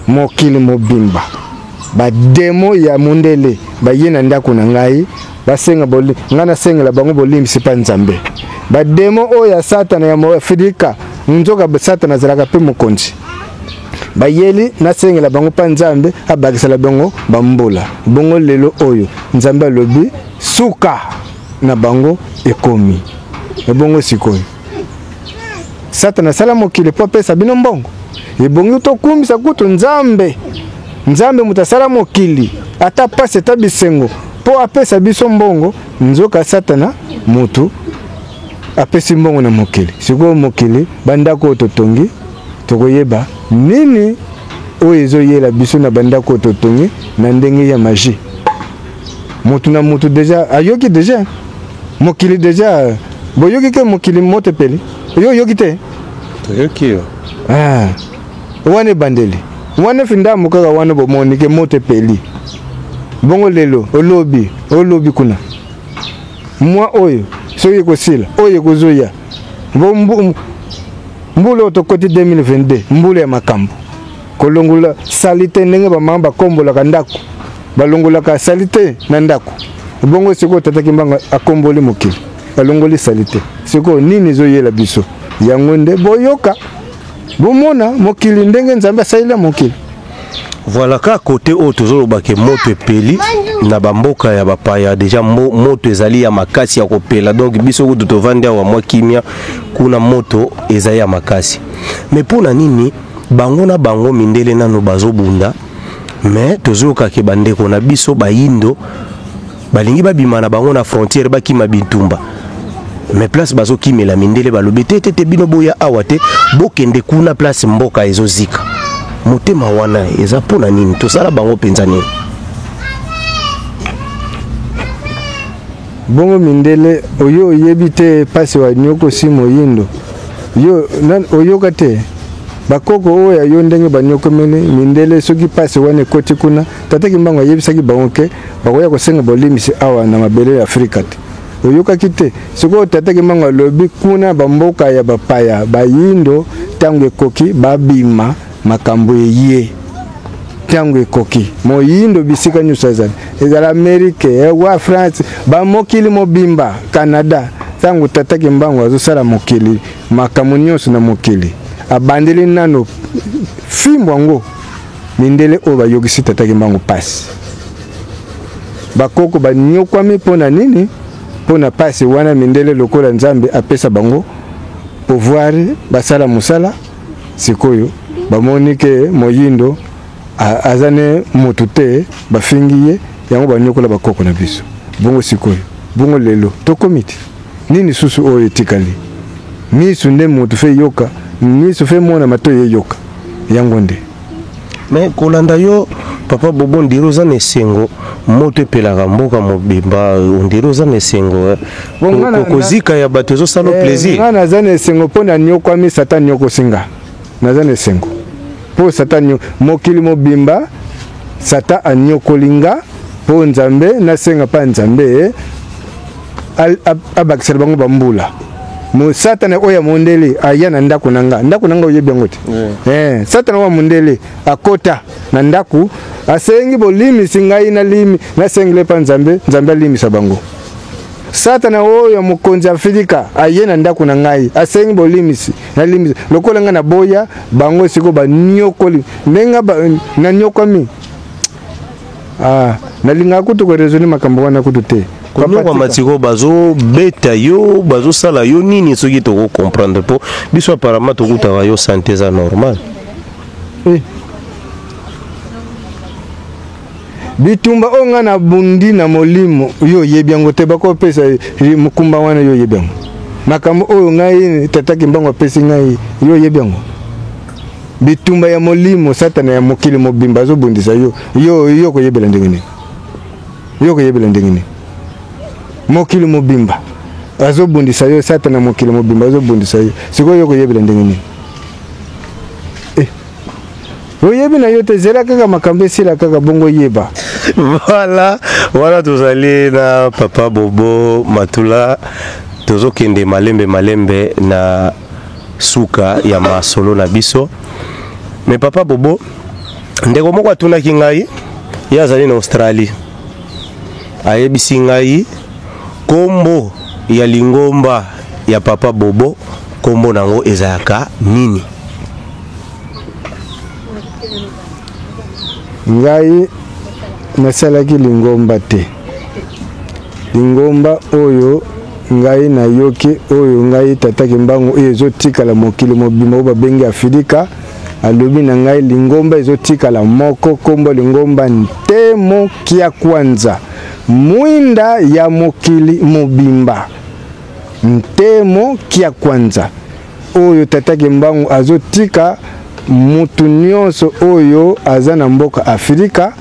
mokili mobimba. Bademo ya mondele baye na ndako na ngai, basenga ngai nasengela bango bolimbisi mpa Nzambe. Bademo oyo ya Satana ya Afrika, nzoka Satana azalaka mpe mokonzi, bayeli nasengela bango mpa Nzambe abakisela bango bambula. Bongo lelo oyo Nzambe alobi suka na bango ekomi. Ebongo sikoyo Satana asala mokili mpo apesa bino mbongo. Ebongi tokumbisa kutu Nzambe. Nzambe moto asala mokili, ata pasi ata bisengo, mpo apesa biso mbongo. Nzoka Satana motu apesi mbongo na mokili. Sikoyo mokili, bandako oyo totongi, tokoyeba nini oyo ezoyela biso na bandako oyo totongi na ndenge ya magie. Motu na motu déjà ayoki déjà mokili déjà boyoki ke mokili moto epeli. Yo oyoki te? Toyoki yo. Ah, wana ebandeli wana fi ndambo kaka wana bomoni ke moto epeli. Bongo lelo olobi olobi kuna mwa oyo soki ekosila oyo ekozoya mbula oyo tokoti 2022, mbula ya makambo kolongola saleté, ndenge bamama bakombolaka ndako, balongolaka saleté na ndako. Bongo sikoyo tata Kimbangu akomboli mokili, alongoli saleté. Sikoyo nini ezoyela biso? Yango nde boyoka, bomona mokili ndenge Nzambe asalela mokili. Voilà, ka côté oyo tozoloba ke moto epeli na bamboka ya bapaya déjà, moto ezali ya makasi ya kopela. Donc biso kutu tovandi awa mwa kimia, kuna moto ezali ya makasi. Mais mpo na nini? Bango na bango mindele nano bazobunda, mais tozoyoka ke bandeko na biso bayindo balingi babima na bango na frontière, bakima bitumba. Mais place bazokimela, mindele balobi te te te, bino boya awa te, bokende kuna place mboka ezozika. Motema wana eza mpona nini? Tosala bango mpenza nini? Bongo mindele oyo oyebi te mpasi wanyokosi moyindo yo oyoka te bakoko oyo ya yo ndenge banyokomeli mindele. Soki mpasi wana ekoti kuna, tata Kimbangu ayebisaki bango ke bakoya kosenga bolimbisi awa na mabele ya Afrika te. Oyokaki te? Sikoyo tata Kimbangu alobi kuna bamboka ya bapaya, bayindo, ntango ekoki babima, makambo eye, ntango ekoki. Moyindo bisika nyonso azali, ezala Amerike, wa France, bamokili mobimba, Canada, ntango tata Kimbangu azosala mokili, makambo nyonso na mokili, abandeli nano fimbo yango. Mindele oyo bayokisi tata Kimbangu pasi, bakoko banyokwami mpo na nini? Mpo na pasi wana mindele, lokola Nzambe apesa bango pouvoir, basala mosala. Sikoyo bamoni ke moyindo aza ne motu te, bafingi ye yango, banyokola bakoko na biso. Bongo sikoyo, bongo lelo tokomi te nini susu oyo etikali? Misu nde motu fe yoka, misu fe mona, matoi eyoka, yango nde. Mais kolanda yo, papa Bobo, on dirait oza na esengo. Moto epelaka mboka mobimba, on dirait oza na esengo, eh. Kozika ya bato ezosala plaisir. Nga naza na esengo mpo na nyokwami, Satan nyokosi nga. Naza na esengo mpo Satan, mokili mobimba, Satan anyokoli nga mpo Nzambe, nasenga mpa Nzambe abakisela bango bambula. Satana oyo ya mondele aya na ndako na nga, ndako na nga oyebi yango te. Satana oyo ya mondele akota na ndako, asengi bolimisi ngai, nalimi, nasengeli epa Nzambe, Nzambe alimisa bango. Satana oyo ya mokonzi Afrika aye na ndako na ngai, asengi bolimisi, nalimisi. Lokola ngai naboya bango, sikoyo banyokoli ndenge nanyokwami. Ah, nalingaka kutu koraisonner makambo wana kutu te. Konyokwama sikoyo, bazobeta yo, bazosala yo nini? Soki tokocomprendre, mpo biso apparemment tokutaka yo santé eza normal. Eh. Bitumba oyo ngai nabundi na molimo, yo oyebi yango te. Bakopesa mokumba wana, yo oyebi yango? Makambo oyo ngai tata Kimbangu apesi ngai, yo oyebi yango? Bitumba ya molimo, Satana ya mokili mobimba azobundisa yo, yo koyebela ndenge nini? Yo koyebela ndenge nini? Mokili mobimba azobundisa yo, Satana mokili mobimba azobundisa yo. Sikoyo yo koyebela ndenge nini? Eh. Oyebi na yo te, zela kaka makambo esila kaka bongo yeba. Voilà, wana tozali na papa Bobo Matula. Tozokende malembe malembe na suka ya masolo na biso. Mais papa Bobo, ndeko moko atunaki ngai, ye azali na Australie, ayebisi ngai kombo ya lingomba ya papa Bobo, kombo nango ezalaka nini? Ngai nasalaki lingomba te. Lingomba oyo ngai nayoki, oyo ngai tata Kimbangu, oyo ezotikala mokili mobimba, oyo babengi Afilika, alobi na ngai lingomba ezotikala moko, kombo lingomba Ntemo Kia Kwanza, mwinda ya mokili mobimba. Ntemo Kia Kwanza oyo tata Kimbangu azotika mutu nyonso oyo aza na mboka Afrika,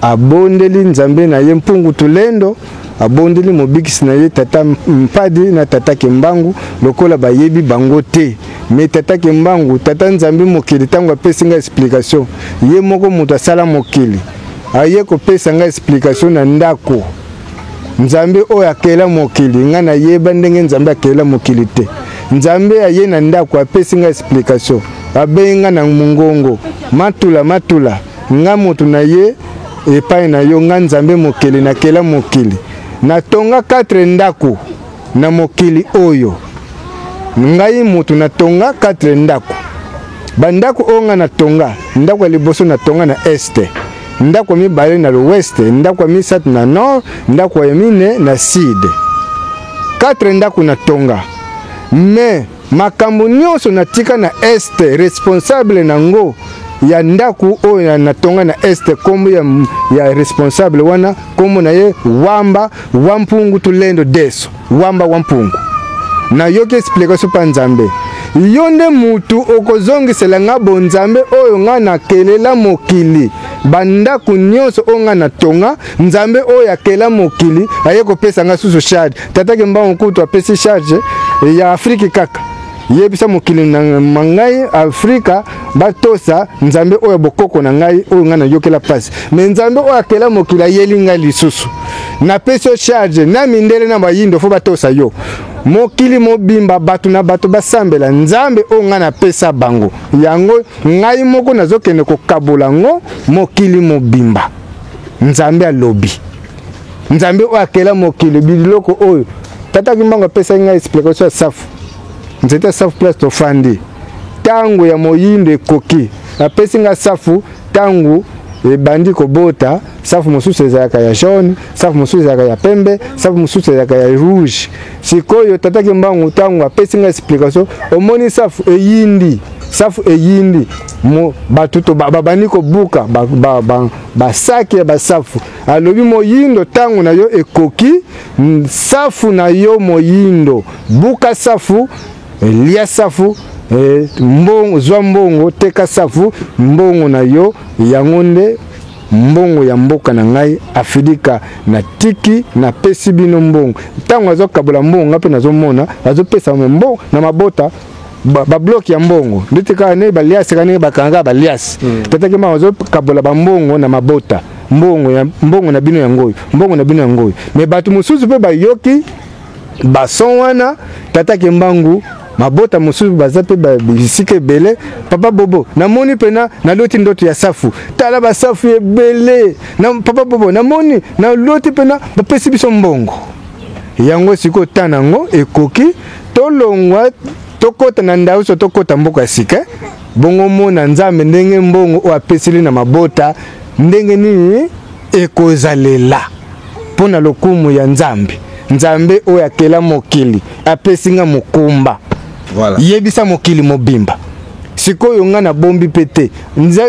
abondeli Nzambe na ye Mpungu Tulendo, abondeli mobikisi na ye tata Mpadi na tata Kimbangu, lokola bayebi bango te. Mais tata Kimbangu, tata Nzambe mokili, ntango apesi ngai explication, ye moko moto asala mokili, aye kopesa ngai explication na ndako. Nzambe oyo akela mokili, ngai nayeba ndenge Nzambe akela mokili te. Nzambe aye na ndako, apesi ngai explication, abengi ngai na mongongo: "Matula, Matula, nga moto na ye epai na yo. Nga Nzambe mokili, nakela mokili, natonga 4 ndako na mokili oyo. Ngai moto natonga 4 ndako. Bandako oyo ngai natonga, ndako ya liboso natonga na est, ndako ya mibale na l'ouest, ndako ya misato na nord, ndako ya mine na sud. 4 ndako natonga. Mais makambo nyonso natika na Est, responsable nango ya ndako oyo natonga na Est, kombo ya responsable wana, kombo na ye Wamba Wampungu Tulendo Deso, Wamba Wampungu. Nayoki explication pa Nzambe: yo nde mutu okozongisela nga bonzambe oyo nga nakelela mokili. Bandako nyonso oyo nga natonga, Nzambe oyo akela mokili aye kopesa nga susu charge. Tata Kimbangu kutu apesi charge ya Afrike kaka: yebisa mokili na ngai Afrika batosa Nzambe oyo bokoko na ngai, oyo ngai nayokela mpasi. Mais Nzambe oyo akela mokili ayeli ngai lisusu: napesi yo charge na mindele na bayindo, faut batosa yo. Mokili mobimba, bato na bato basambela Nzambe oyo ngai napesa bango. Yango ngai moko nazokende kokabola yango mokili mobimba. Nzambe alobi, Nzambe oyo akela mokili, biloko oyo Tata Kimbangu apesaki ngai explication ya safu, nzete ya safu, place tofandi. Ntango ya moyindo ekoki, apesi ngai safu. Ntango ebandi kobota, safu mosusu ezalaka ya jaune, safu mosusu ezalaka ya pembe, safu mosusu ezalaka ya rouge. Sikoyo Tata Kimbangu, ntango apesi ngai explication, omoni safu eyindi, safu eyindi, bato to babandi kobuka basaki ya basafu. Alobi: moyindo, ntango na yo ekoki, safu na yo moyindo, buka safu, lia safu, mbongo, zwa mbongo, teka safu, mbongo na yo yango nde mbongo ya mboka na ngai Afrika. Natiki, napesi bino mbongo. Ntango azokabola mbongo, nga mpe nazomona azopesa mbongo na mabota, babloke ya mbongo, ndeti kaka ndenge baliasi, kaka ndenge bakangaka baliasi. Tata Kimbangu azokabola bambongo na mabota, mbongo ya mbongo na bino yango oyo, mbongo na bino yango oyo. Mais bato mosusu mpe bayoki bason wana Tata Kimbangu, mabota mosusu baza mpe bisika ebele: "Papa Bobo, namoni mpena naloti ndoto ya safu, tala basafu ebele na, papa Bobo, namoni naloti mpena bapesi biso mbongo." Yango sikoyo ta nango ekoki, tolongwa, tokɔta na ndauso, tokɔta mboka ya sika. Bongo mona Nzambe ndenge mbongo oyo apesili na mabota, ndenge nini ekozalela mpo na lokumu ya Nzambe. Nzambe oyo akela mokili apesi nga mokumba. Yebisa mokili mobimba. Sikoyo ngai nabombi mpe te.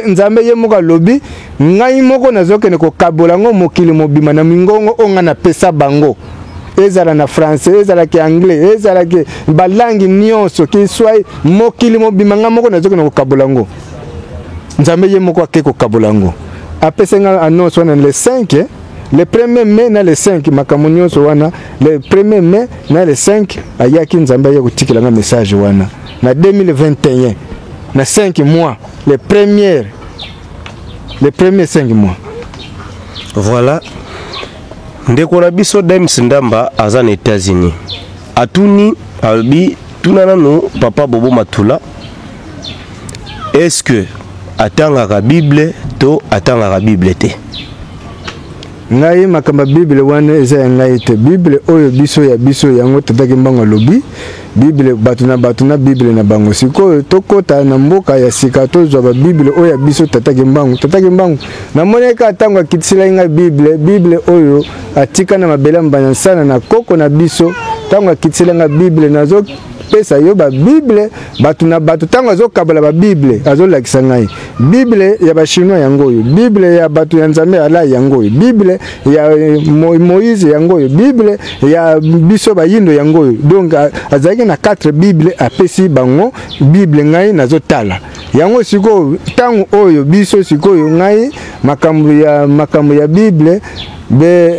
Nzambe ye moko alobi: ngai moko nazokende kokabola yango mokili mobimba na mingongo oyo ngai napesa bango, ezala na français, ezalaki anglais, ezalaki balangi nyonso, kiswahili, mokili mobimba ngai moko nazokende kokabola yango. Nzambe ye moko ake kokabola yango, apesa ngai annonce wana le 5, le 1er mai na le 5. Makambo nyonso wana, le 1er mai na le 5, ayaki Nzambe, aye kotikela nga message wana na 2021, na 5 mois, le premier 5 mois. Voilà, ndeko na biso Dems Ndamba aza na États-Unis, atuni, alobi: tuna nanu papa Bobo Matula, est-ce que atangaka Bible to atangaka Bible te? Ngai, makambo ya Bible wana eza ya ngai te. Bible oyo biso ya biso yango, Tata Kimbangu alobi Bible, bato na bato na Bible na bango. Sikoyo tokɔta na mboka ya sika, tozwa babible oyo ya biso Tata Kimbangu. Tata Kimbangu, namoni kaka ntango akitiselaki ngai Bible, Bible oyo atika na mabele ya mbanya nsana na koko na biso. Ntango akitisela ngai Bible, nazopesa yo babible, bato na bato. Ntango azokabola babible, azolakisa ngai Bible ya Bachinois yango oyo, Bible ya bato ya Nzambe ala yango oyo, Bible ya Moïse yango oyo, Bible ya biso bayindo yango oyo. Donc azalaki na 4 bible, apesi bango Bible, ngai nazotala yango sikoyo. Ntango oyo biso sikoyo, ngai makambo ya Bible be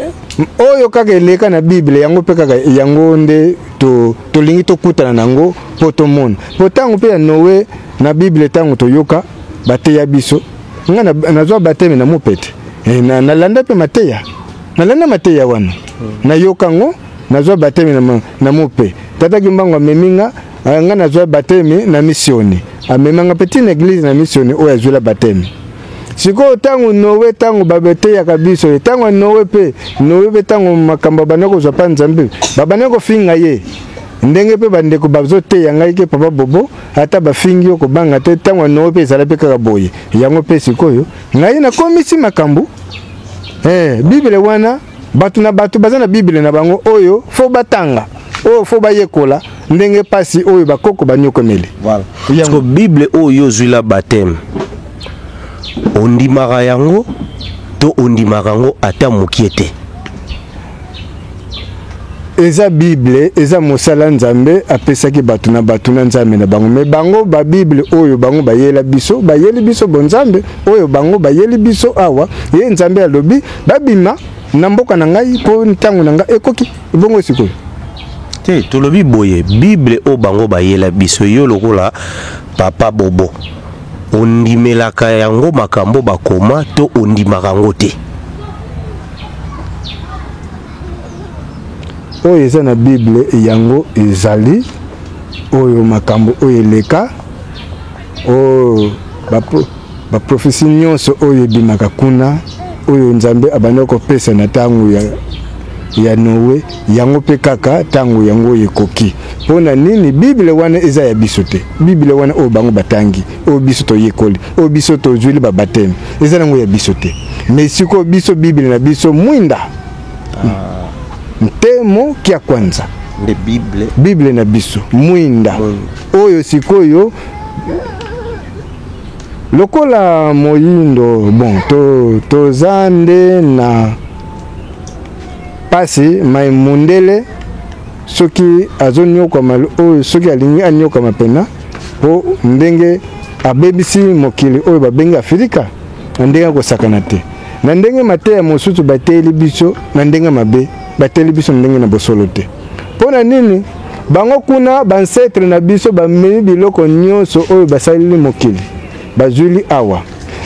oyo kaka eleka na Bible yango mpe kaka yango nde tolingi tokutana nango mpo tomona. Mpo ntango mpe ya Noe na Bible, ntango toyoka bateya biso, nga nazwa baptême na mopete, nalanda mpe mateya, nalanda mateya wana, nayoka ngo, nazwa baptême na mope. Tata Kimbangu amemi nga, nga nazwa baptême na misioni, amemanga mpe tina église na misioni oyo azwela baptême. Sikoyo ntango Noe, ntango babeteyaka biso, ntango ya Noe mpe, Noe mpe, ntango makambo abandi kozwa mpa Nzambe, babandi kofinga ye, ndenge mpe bandeko bazoteya ngai ke papa Bobo, ata bafingi yo, kobanga te. Ntango ya Noe mpe ezala mpe kaka boye. Yango mpe sikoyo ngai nakomisi makambo Bible wana, bato na bato baza na Bible na bango oyo faut batanga. Oyo fo bayekola ndenge pasi oyo bakoko banyokomeli. Voilà. Yango Bible oyo ozwila baptême, ondimaka yango to ondimaka yango ata mokie te? Eza Bible, eza mosala Nzambe apesaki bato na bato na Nzambe na bango. Me bango ba Bible oyo bango bayela biso, bayeli biso bonzambe oyo bango bayeli biso awa, ye Nzambe alobi babima na mboka na ngai mpo ntango na ngai ekoki. Bongo sikoyo te, tolobi boye, Bible oyo bango bayela biso, yo lokola papa Bobo, ondimelaka yango makambo bakoma to ondimaka yango te? Oyo eza na Bible yango ezali oyo makambo oyo eleka, oyo baprofesi nyonso oyo ebimaka kuna, oyo Nzambe abandi kopesa na ntango ya Noe, yango mpe kaka ntango yango ekoki. Mpo na nini Bible wana eza ya biso te? Bible wana oyo bango batangi, oyo biso toyekoli, oyo biso tozwili babateme, eza nango ya biso te. Mais sikoyo biso Bible na biso mwinda ntemo kia kwanza nde Bible, Bible na biso mwinda oyo sikoyo lokola moyindo, bon, toza nde na pasi mai mundele soki azonyokama, oyo soki alingi anyokama pena po ndenge abebisi mokili oyo babengi Afrika, na ndenge akosakana te, na ndenge mateya mosusu bateyeli biso na ndenge mabe, bateyeli biso na ndenge na bosolo te. Mpo na nini bango kuna bancetre na biso bamemi biloko nyonso oyo basaleli mokili, bazwili awa,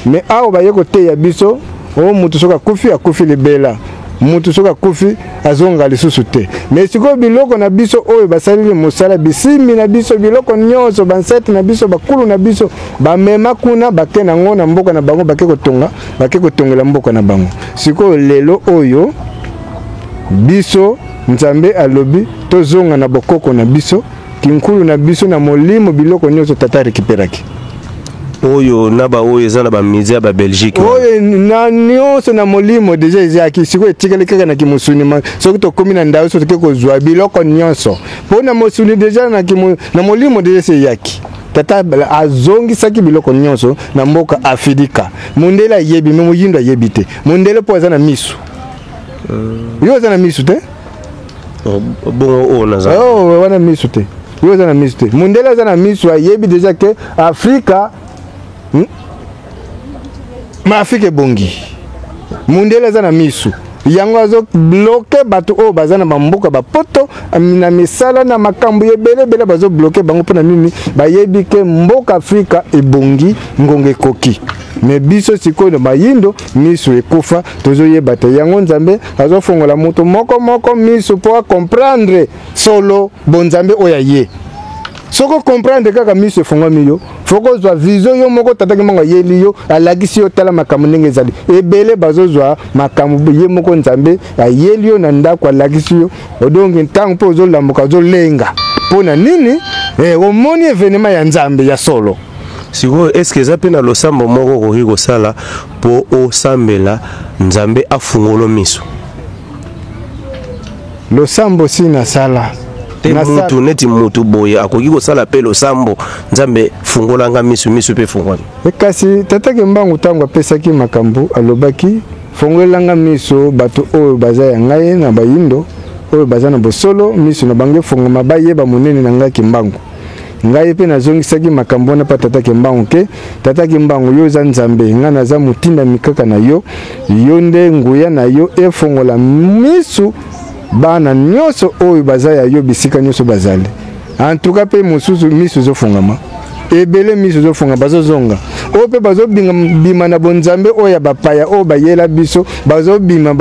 me awa baye koteya biso oyo mutu soki akufi, akufi libela, mutu soki akufi azonga lisusu te. Me sikoyo biloko na biso oyo basaleli mosala, bisimbi na biso, biloko nyonso bancetre na biso, bakulu na biso bamema kuna, bake nango na mboka na bango, bake kotonga, bake kotongela mboka na bango. Sikoyo lelo oyo biso Nzambe alobi tozonga na bokoko na biso, kinkulu na biso, na molimo, biloko nyonso tata rekiperaki oyo na baoyo eza na bamusée ya babelgique oyo na nyonso na molimo deja ezalaki. Sikoyo etikali kaka na kimosuni. Soki tokomi na ndako, so toke kozwa biloko nyonso mpo na mosuni deja na molimo deja esi eyaki. Tata azongisaki biloko nyonso na mboka Afilika. Mondele ayebi, me moyindo ayebi te. Mondele mpo aza na misu, yo oza na misu te. Bongo oyo naza Oh, wana misu te, yo oza na misu te. Mondele aza na misu, ayebi deja ke Afrika, Ma Afrika ebongi. Mondele aza na misu, yango azobloquer bato oyo baza na bamboka bapoto na misala na makambo ebele ebele, bazobloquer bango. Mpona nini? Bayebi ke mboka Afrika ebongi, ngonga ekoki. Me biso sikoyo na bayindo miso ekufa, tozoyeba te. Yango Nzambe azofongola moto moko moko miso mpo acomprendre solo bonzambe oyo aye. Soki ocomprendre kaka, miso efongwami, yo fo kozwa vision yo moko. Tataki mbango ayeli yo, alakisi yo, tala makambo ndenge ezali. Ebele bazozwa makambo, ye moko Nzambe ayeli yo na ndako, alakisi yo. Odongi ntango mpe ozolambuka, ozolenga mpo na nini? Omoni événement ya Nzambe ya solo. Sikoyo est-ce eza mpe na losambo moko okoki kosala mpo osambela Nzambe afungolo miso? Losambo si nasala. Te, mutu neti mutu boye akoki kosala mpe losambo, Nzambe fungolanga miso, miso mpe fungwami? Kasi tataki mbangu ntango apesaki makambo, alobaki fongolelanga miso bato oyo baza ya ngai na bayindo oyo baza na bosolo, miso na bango efongama, bayeba monene na ngai Kimbangu. Ngai mpe nazongisaki makambo wana mpa tata Kimbangu ke tata Kimbangu, yo oza Nzambe, ngai naza motindami kaka na yo. Yo nde nguya na yo efongola misu bana nyonso oyo baza ya yo bisika nyonso bazali. En tout cas mpe mosusu miso ezofungama ebele, miso ezofunga, bazozonga. Oyo mpe bazobima na bonzambe oyo ya bapaya oyo bayela biso, bazobima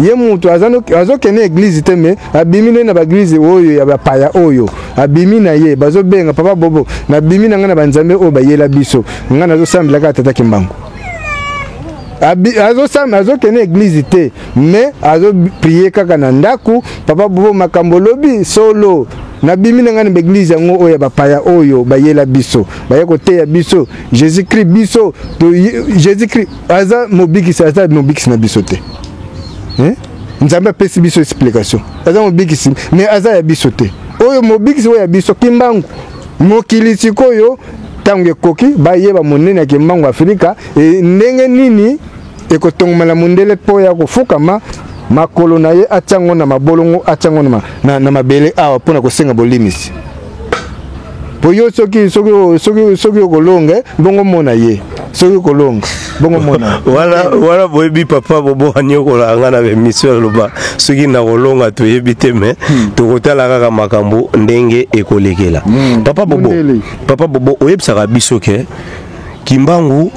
ye moto azokende église te, me abimi nde na baéglise oyo ya bapaya oyo abimi na ye. Bazobenga papa Bobo, nabimi na ngai na banzambe oyo bayela biso, ngai nazosambela kaka tata Kimbangu. Azokende église te, mais azoprier kaka na ndako. Papa Bobo, makambo olobi solo, nabimi na ngai na baéglise yango oyo ya bapaya oyo bayela biso, baye koteya biso Jésus Christ. Biso Jésus Christ aza mobikisi, aza mobikisi na biso te, eh? Nzambe apesi biso explication, aza mobikisi mais aza ya biso te. Oyo mobikisi oyo ya biso Kimbangu. Mokili sikoyo ntango ekoki bayeba monene ya Kimbangu Afrika e, ndenge nini ekotongoma na mondele mpo ya kofukama makolo na ye atia yango na mabolongo, atia yango na, na, na mabele awa mpo na kosenga bolimisi. Po yo soki soki soki soki okolonga bongo mona ye, soki okolonga bongo mona wana wana. Boyebi papa Bobo anyokolaka nga na bemission, aloba soki nakolonga toyebi te, me tokotala kaka makambo ndenge ekolekela. Papa Bobo, Mondele. Papa Bobo, oyebisaka biso ke Kimbangu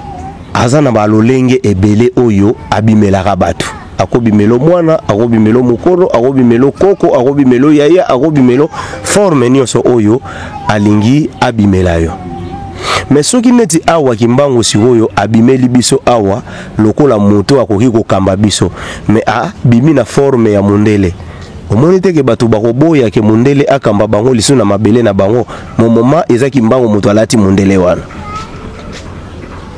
aza na balolenge ebele oyo abimelaka bato. Akobimelo mwana, akobimelo mokolo, akobimelo koko, akobimelo yaya, akobimelo forme nyonso oyo alingi abimela yo. Mais soki neti awa Kimbangu sikoyo abimeli biso awa lokola moto akoki kokamba biso, mais abimi na forme ya mondele, omoni te ke bato bakoboya ke mondele akamba bango lisusu na mabele na bango? Momoma eza Kimbangu moto alati mondele wana.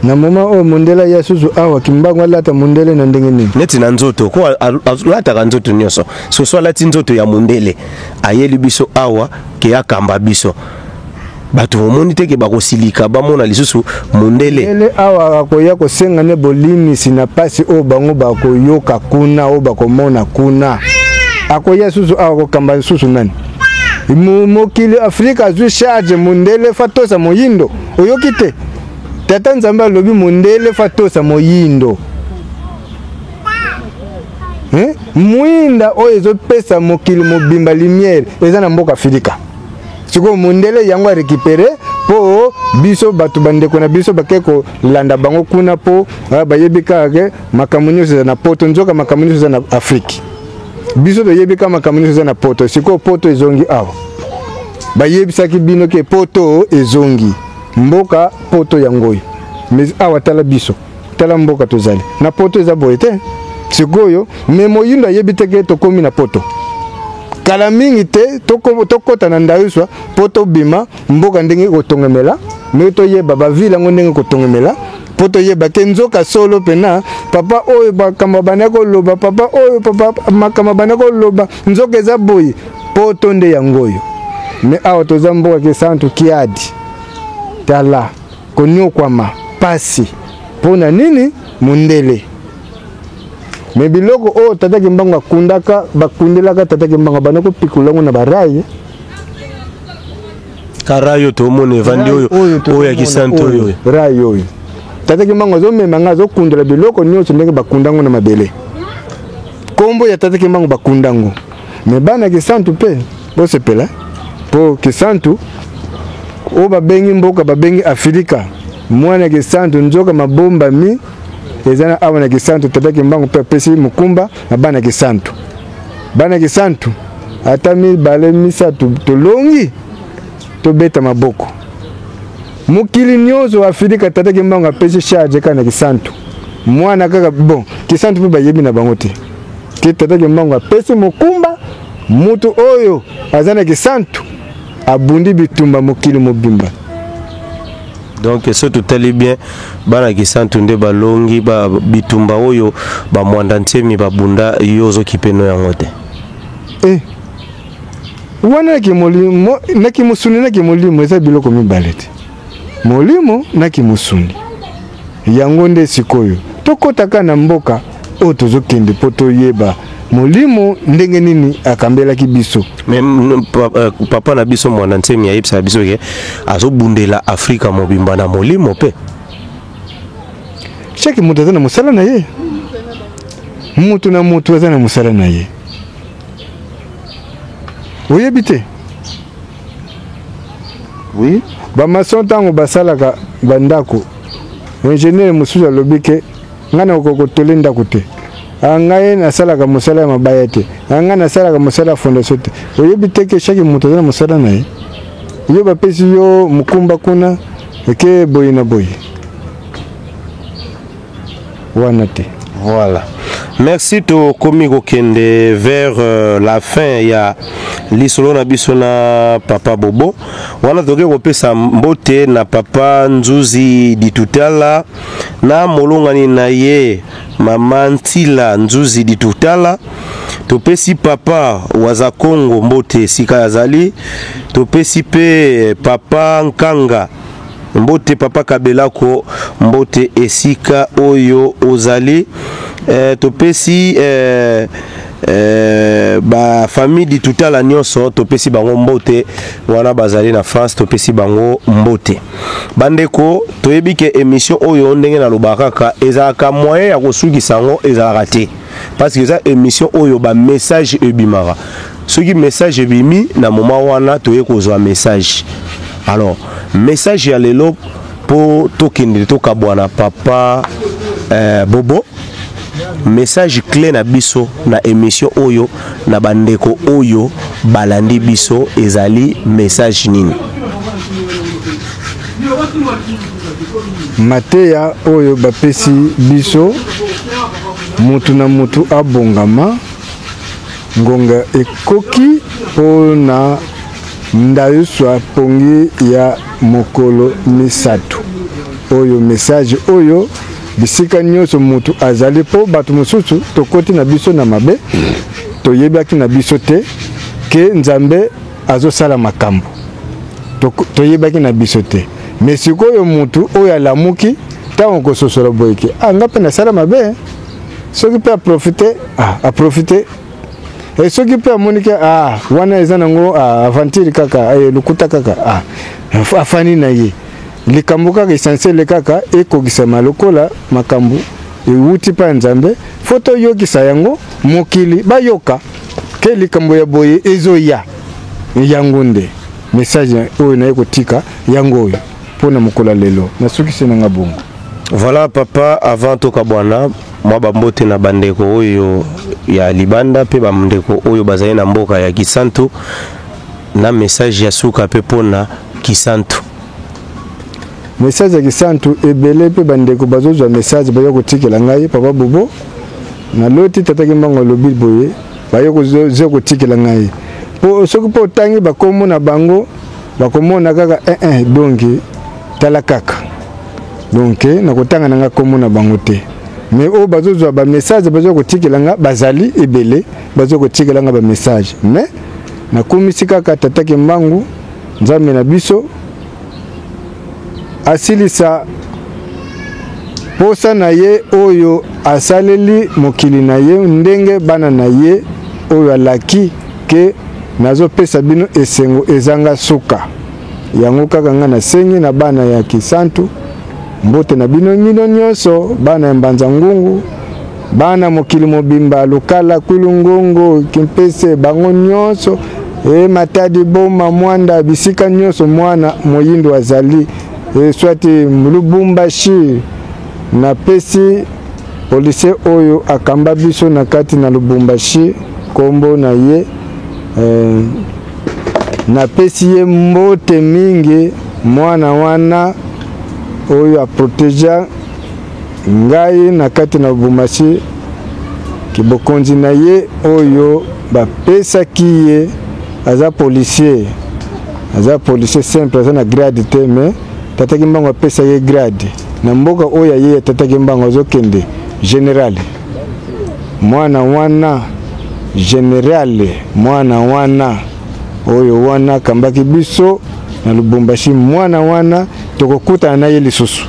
Na moma oyo mondele ya susu awa, Kimbangu alata mondele na ndenge nini? Neti na nzoto ko alataka nzoto nyonso. Soso alati nzoto ya mondele, ayeli biso awa ke akamba biso. Bato omoni te ke bakosilika bamona lisusu mondele? Mondele awa akoya kosenga nde bolimisi na pasi oyo bango bakoyoka kuna, oyo bakomona kuna. Akoya susu awa kokamba lisusu nani? Mokili Afrika azwi charge, mondele fa tosa moyindo. Oyoki te? Tata Nzambe alobi mondele fa tosa moyindo. Eh? Mwinda oyo ezopesa mokili mobimba lumière eza na mboka Afrika. Sikoyo mondele yango arécupéré mpo biso bato bandeko na biso bake kolanda bango kuna, mpo bayebi kaka ke makambo nyonso eza na Poto, nzoka makambo nyonso eza na Afrike. Biso toyebi kaka makambo nyonso eza na Poto. Sikoyo Poto ezongi awa. Bayebisaki bino ke Poto ezongi, mboka Poto yango oyo. Mais awa tala biso, tala mboka tozali na Poto, eza boye te. Sikoyo mais moyindo ayebi te ke tokómi na Poto kala mingi te. Tokɔta na ndayuswa mpo tobima mboka ndenge ekotongemela, mais toyeba bavile yango ndenge ekotongemela, mpo toyeba ke nzoka solo mpena papa oyo makambo banda koloba, papa oyo, papa makambo banda koloba, nzoka eza boye. Poto nde yango oyo. Mais awa toza mboka Kisantu Kiadi, tala konyokwama pasi mpo na nini? Mondele. Mais biloko oyo tata Kimbangu akundaka, bakundelaka tata Kimbangu, banda kopikula yango na baraye. Karai oyo tomona evandi oyo, oyo ya Kisantu oyo. Rai oyo tata Kimbangu azomema nga, azokundela biloko nyonso ndenge bakunda yango na mabele. Nkombo ya tata Kimbangu bakunda yango. Mais bana Kisantu mpe bosepela, mpo Kisantu oyo babengi mboka, babengi Afrika, mwana Kisantu, nzoka mabombami eza na awa na Kisantu. Tata Kimbangu mpe apesi mokumba na bana Kisantu. Bana Kisantu, ata mibale misato tolongi, tobeta maboko. Mokili nyonso Afrika, tata Kimbangu apesi charge kaka na Kisantu. Mwana kaka bon Kisantu mpe bayebi na bango te ke tata Kimbangu apesi mokumba. Mutu oyo aza na Kisantu abundi bitumba mokili mobimba. Donc so totali bien, bana Kisantu nde balongi ba bitumba oyo bamwanda Nsemi babunda. Yo ozokipe no yango te? Eh. Wana na kimosuni na kimolimo eza biloko mibale te. Molimo na kimosuni yango nde sikoyo tokɔtaka na mboka oyo tozokende mpo toyeba molimo ndenge nini akambelaki biso. Mais papa na biso Mwana Nsemi ayebisaka biso ke azobundela Afrika mobimba na molimo mpe. Chaque moto aza na mosala na ye, moto na moto aza na mosala na ye. Oyebi te? Oui. Bamaçon ntango basalaka bandako, ingénieur mosusu alobi ke ngai nakoka kotole ndako te, ngai nasalaka mosala ya mabaya te, ngai nasalaka mosala ya fondation te. Oyebi te ke chaque moto aza na mosala na ye? Yo bapesi yo mokumba kuna eke boye na boye wana te. Voilà. Merci, tokomi kokende vers la fin ya lisolo na biso na papa Bobo. Wana toke kopesa mbote na papa Nzuzi Ditutala na molongani na ye mama Ntila Nzuzi Ditutala. Topesi papa Wazakongo mbote esika azali. Topesi pe papa Nkanga mbote, papa Kabelako mbote esika oyo ozali. Topesi ba famille Ditutala nyonso, topesi bango mbote wana bazali na France, topesi bango mbote. Bandeko, toyebi ke émission oyo, ndenge nalobaka kaka, ezalaka moyen ya kosukisa yango ezalaka te, parce que eza émission oyo ba message ebimaka. Soki message ebimi na moment wana, toye kozwa message. Alors, message ya lelo mpo tokende tokabwana, papa Bobo, message clé na biso na émission oyo na bandeko oyo balandi biso ezali message nini? Mateya oyo bapesi biso, mutu na mutu abongama, ngonga ekoki mpona ndayuswa pongi ya mokolo misato oyo. Message oyo, bisika nyonso mutu azali, mpo bato mosusu tokoti na biso na mabe, toyebaki na biso te ke Nzambe azosala makambo, toyebaki na biso te. Mais sikoyo mutu oyo alamuki, ntango kososola boye ke ah, nga mpe nasala mabe, soki mpe aprofite, ah, aprofite e, soki mpe amoni ke ah, wana eza nango ah, aventure kaka eh, lokuta kaka, ah, afani na ye likambo kaka. Essentiel kaka ekokisama lokola makambo ewuti mpa ya Nzambe. Fo toyokisa yango mokili, bayoka ke likambo ya boye ezoya. Yango nde message oyo naye kotika yango oyo mpo na mokolo ya lelo. Nasukisi nanga bongo. Voilà papa, avant tokabwana, mwa bambote na bandeko oyo ya libanda mpe bandeko oyo bazali na mboka ya Kisantu, na message ya suka mpe mpona Kisantu. Message ya Kisantu ebele, mpe bandeko bazozwa message, baya kotikela ngai: "Papa Bobo, naloti tata Kimbangu alobi boye." Baye kozwa kotikela ngai, mpo soki mpo otangi bakombo na bango, bakomona kaka eh, eh, donc tala kaka. Donc nakotanga na nga kombo na bango te, mais oyo bazozwa bamessage, bazwa kotikela nga, bazali ebele, bazwa kotikela nga bamessage. Mais nakomisi kaka tata Kimbangu, Nzambe na biso, asilisa posa na ye oyo asaleli mokili na ye, ndenge bana na ye oyo alaki ke nazopesa bino esengo ezanga suka. Yango kaka ngai nasengi na bana ya Kisantu. Mbote na bino bino nyonso, bana ya Mbanza Ngungu, bana mokili mobimba, Lukala, Kwilu-Ngongo, Kimpese, bango nyonso e Matadi, Boma, Mwanda, bisika nyonso mwana moyindo azali e, swati Lubumbashi. Napesi policier oyo akamba biso na kati na Lubumbashi nkombo na ye napesi ye mbote mingi. Mwana wana oyo aproteja ngai na kati na Lubumbashi, kibokonzi na ye oyo bapesaki ye, aza policier, aza policier simple, aza na grade te, mais tata Kimbangu apesa ye grade na mboka oyo aye ya tata Kimbangu, azokende général. Mwana wana général, mwana wana oyo wana akambaki biso na Lubumbashi, mwana wana tokokutana na ye lisusu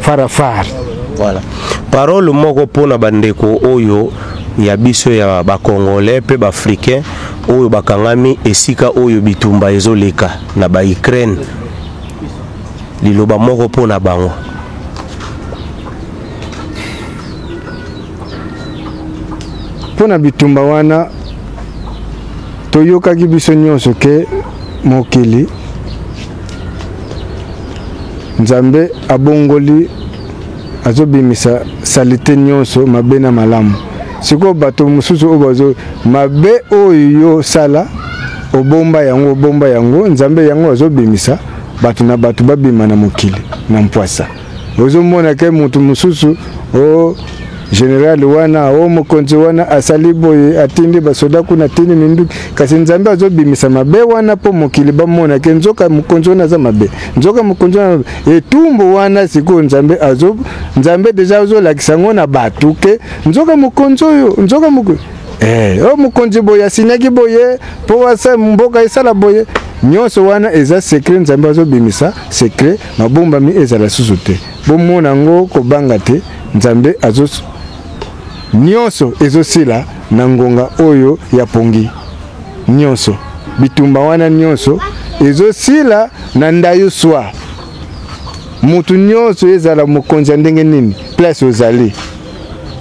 farafara. Voilà, parole moko mpona bandeko oyo ya biso ya bacongolais mpe baafricain oyo bakangami esika oyo bitumba ezoleka na baUkraine, liloba moko mpona bango. Mpo na bitumba wana, toyokaki biso nyonso ke mokili Nzambe abongoli, azobimisa saleté nyonso, mabe na malamu. Sikoyo bato mosusu oyo bazo mabe oyo yo sala, obomba yango, obomba yango, Nzambe yango azobimisa bato na bato babima na mokili na mpwasa. Ozomona ke moto mosusu o General wana o mokonzi wana asali boye, atindi basoda kuna, atindi minduki, kasi Nzambe azobimisa mabe wana mpo mokili bamona ke nzoka mokonzi wana aza mabe, nzoka mokonzi wana etumbu wana. Sikoyo Nzambe azo Nzambe deja azolakisa yango na bato ke nzoka mokonzi oyo, nzoka mokonzi oyo mokonzi boye asinyaki boye mpo mboka esala boye. Nyonso wana eza secret. Nzambe azobimisa secret, mabombami ezala susu te, bomona yango, kobanga te. Nzambe azo nyonso ezosila na ngonga oyo ya pongi. Nyonso bitumba wana nyonso ezosila na ndayo swa mutu nyonso, ezala mokonzi ya ndenge nini, place ozali,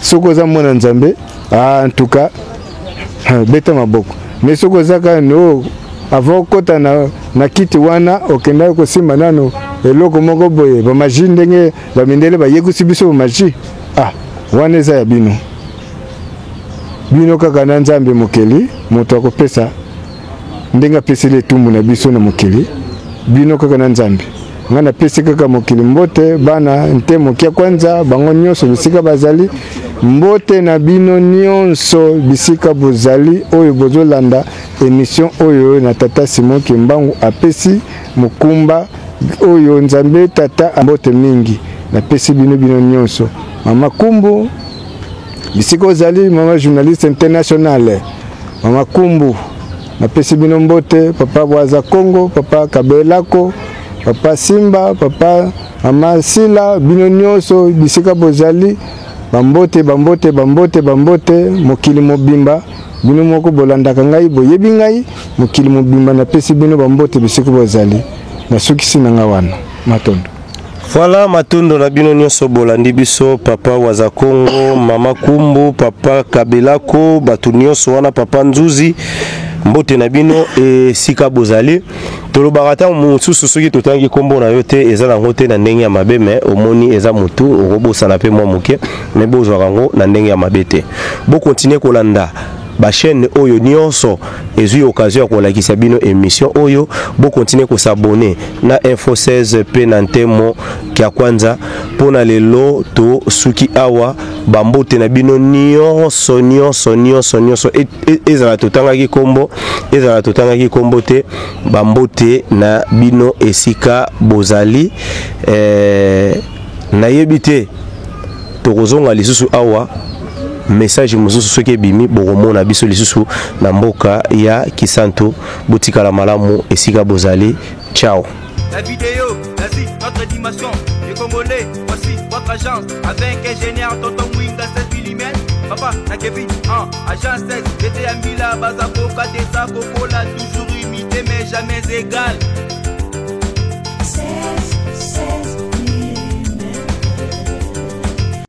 soki oza mwana Nzambe, ah, en tout cas beta maboko. Mais soki oza kaka no, avant okɔta na kiti wana, okendaki kosimba nano eloko moko boye, bamagie, ndenge bamindele bayekusi biso bamagie, ah, wana eza ya bino, bino kaka na Nzambe mokeli. Moto akopesa ndenge apeseli etumbu na biso na mokili, bino kaka na Nzambe. Ngai napesi kaka mokili mbote, bana nte mokia kwanza, bango nyonso bisika bazali, mbote na bino nyonso bisika bozali, oyo bozolanda émission oyo na tata Simon Kimbangu apesi mokumba oyo Nzambe tata. Mbote mingi napesi bino, bino nyonso. Mama Kumbu, bisika ozali, mama journaliste internationale, mama Kumbu, napesi bino mbote. Papa Bwaza Congo, papa Kabelako, papa Simba, papa, mama Sila, bino nyonso bisika bozali, bambote, bambote, bambote, bambote. Mokili mobimba, bino moko bolandaka ngai, boyebi ngai. Mokili mobimba, napesi bino bambote bisika bozali. Nasukisi na ngai wana. Matondo. Voilà, matondo na bino nyonso bolandi biso, papa Waza Congo, mama Kumbu, papa Kabelako, bato nyonso wana, papa Nzuzi, mbote na bino esika bozali. Tolobaka ntango mosusu, soki totangi nkombo na yo te, eza nango te na ndenge ya mabe, mais omoni eza motu okobosana mpe mwa moke, mais bozwaka yango na ndenge ya mabe te. Bokontinue kolanda bachaîne oyo nyonso ezwi occasion ya kolakisa bino émission oyo. Bokontinue kos'abonner na Info 16 mpe na Ntemo Kya Kwanza. Mpo na lelo tosuki awa. Bambote na bino nyonso, nyonso, nyonso, nyonso, ezala totangaki nkombo, ezala totangaki nkombo te, bambote na bino esika bozali. Nayebi te, tokozonga lisusu awa, message mosusu soki ebimi, bokomona biso lisusu na mboka ya Kisantu. Botikala malamu esika bozali. Ciao. La vidéo, l'Asie, notre dimension. Les Congolais, voici votre agence. Avec ingénieur Tonton Mwinga 16 mm. Papa, na Kevin, 1, agence 16. J'étais à Mila, Bazako, Katesa, Kokola, toujours imité mais jamais égal.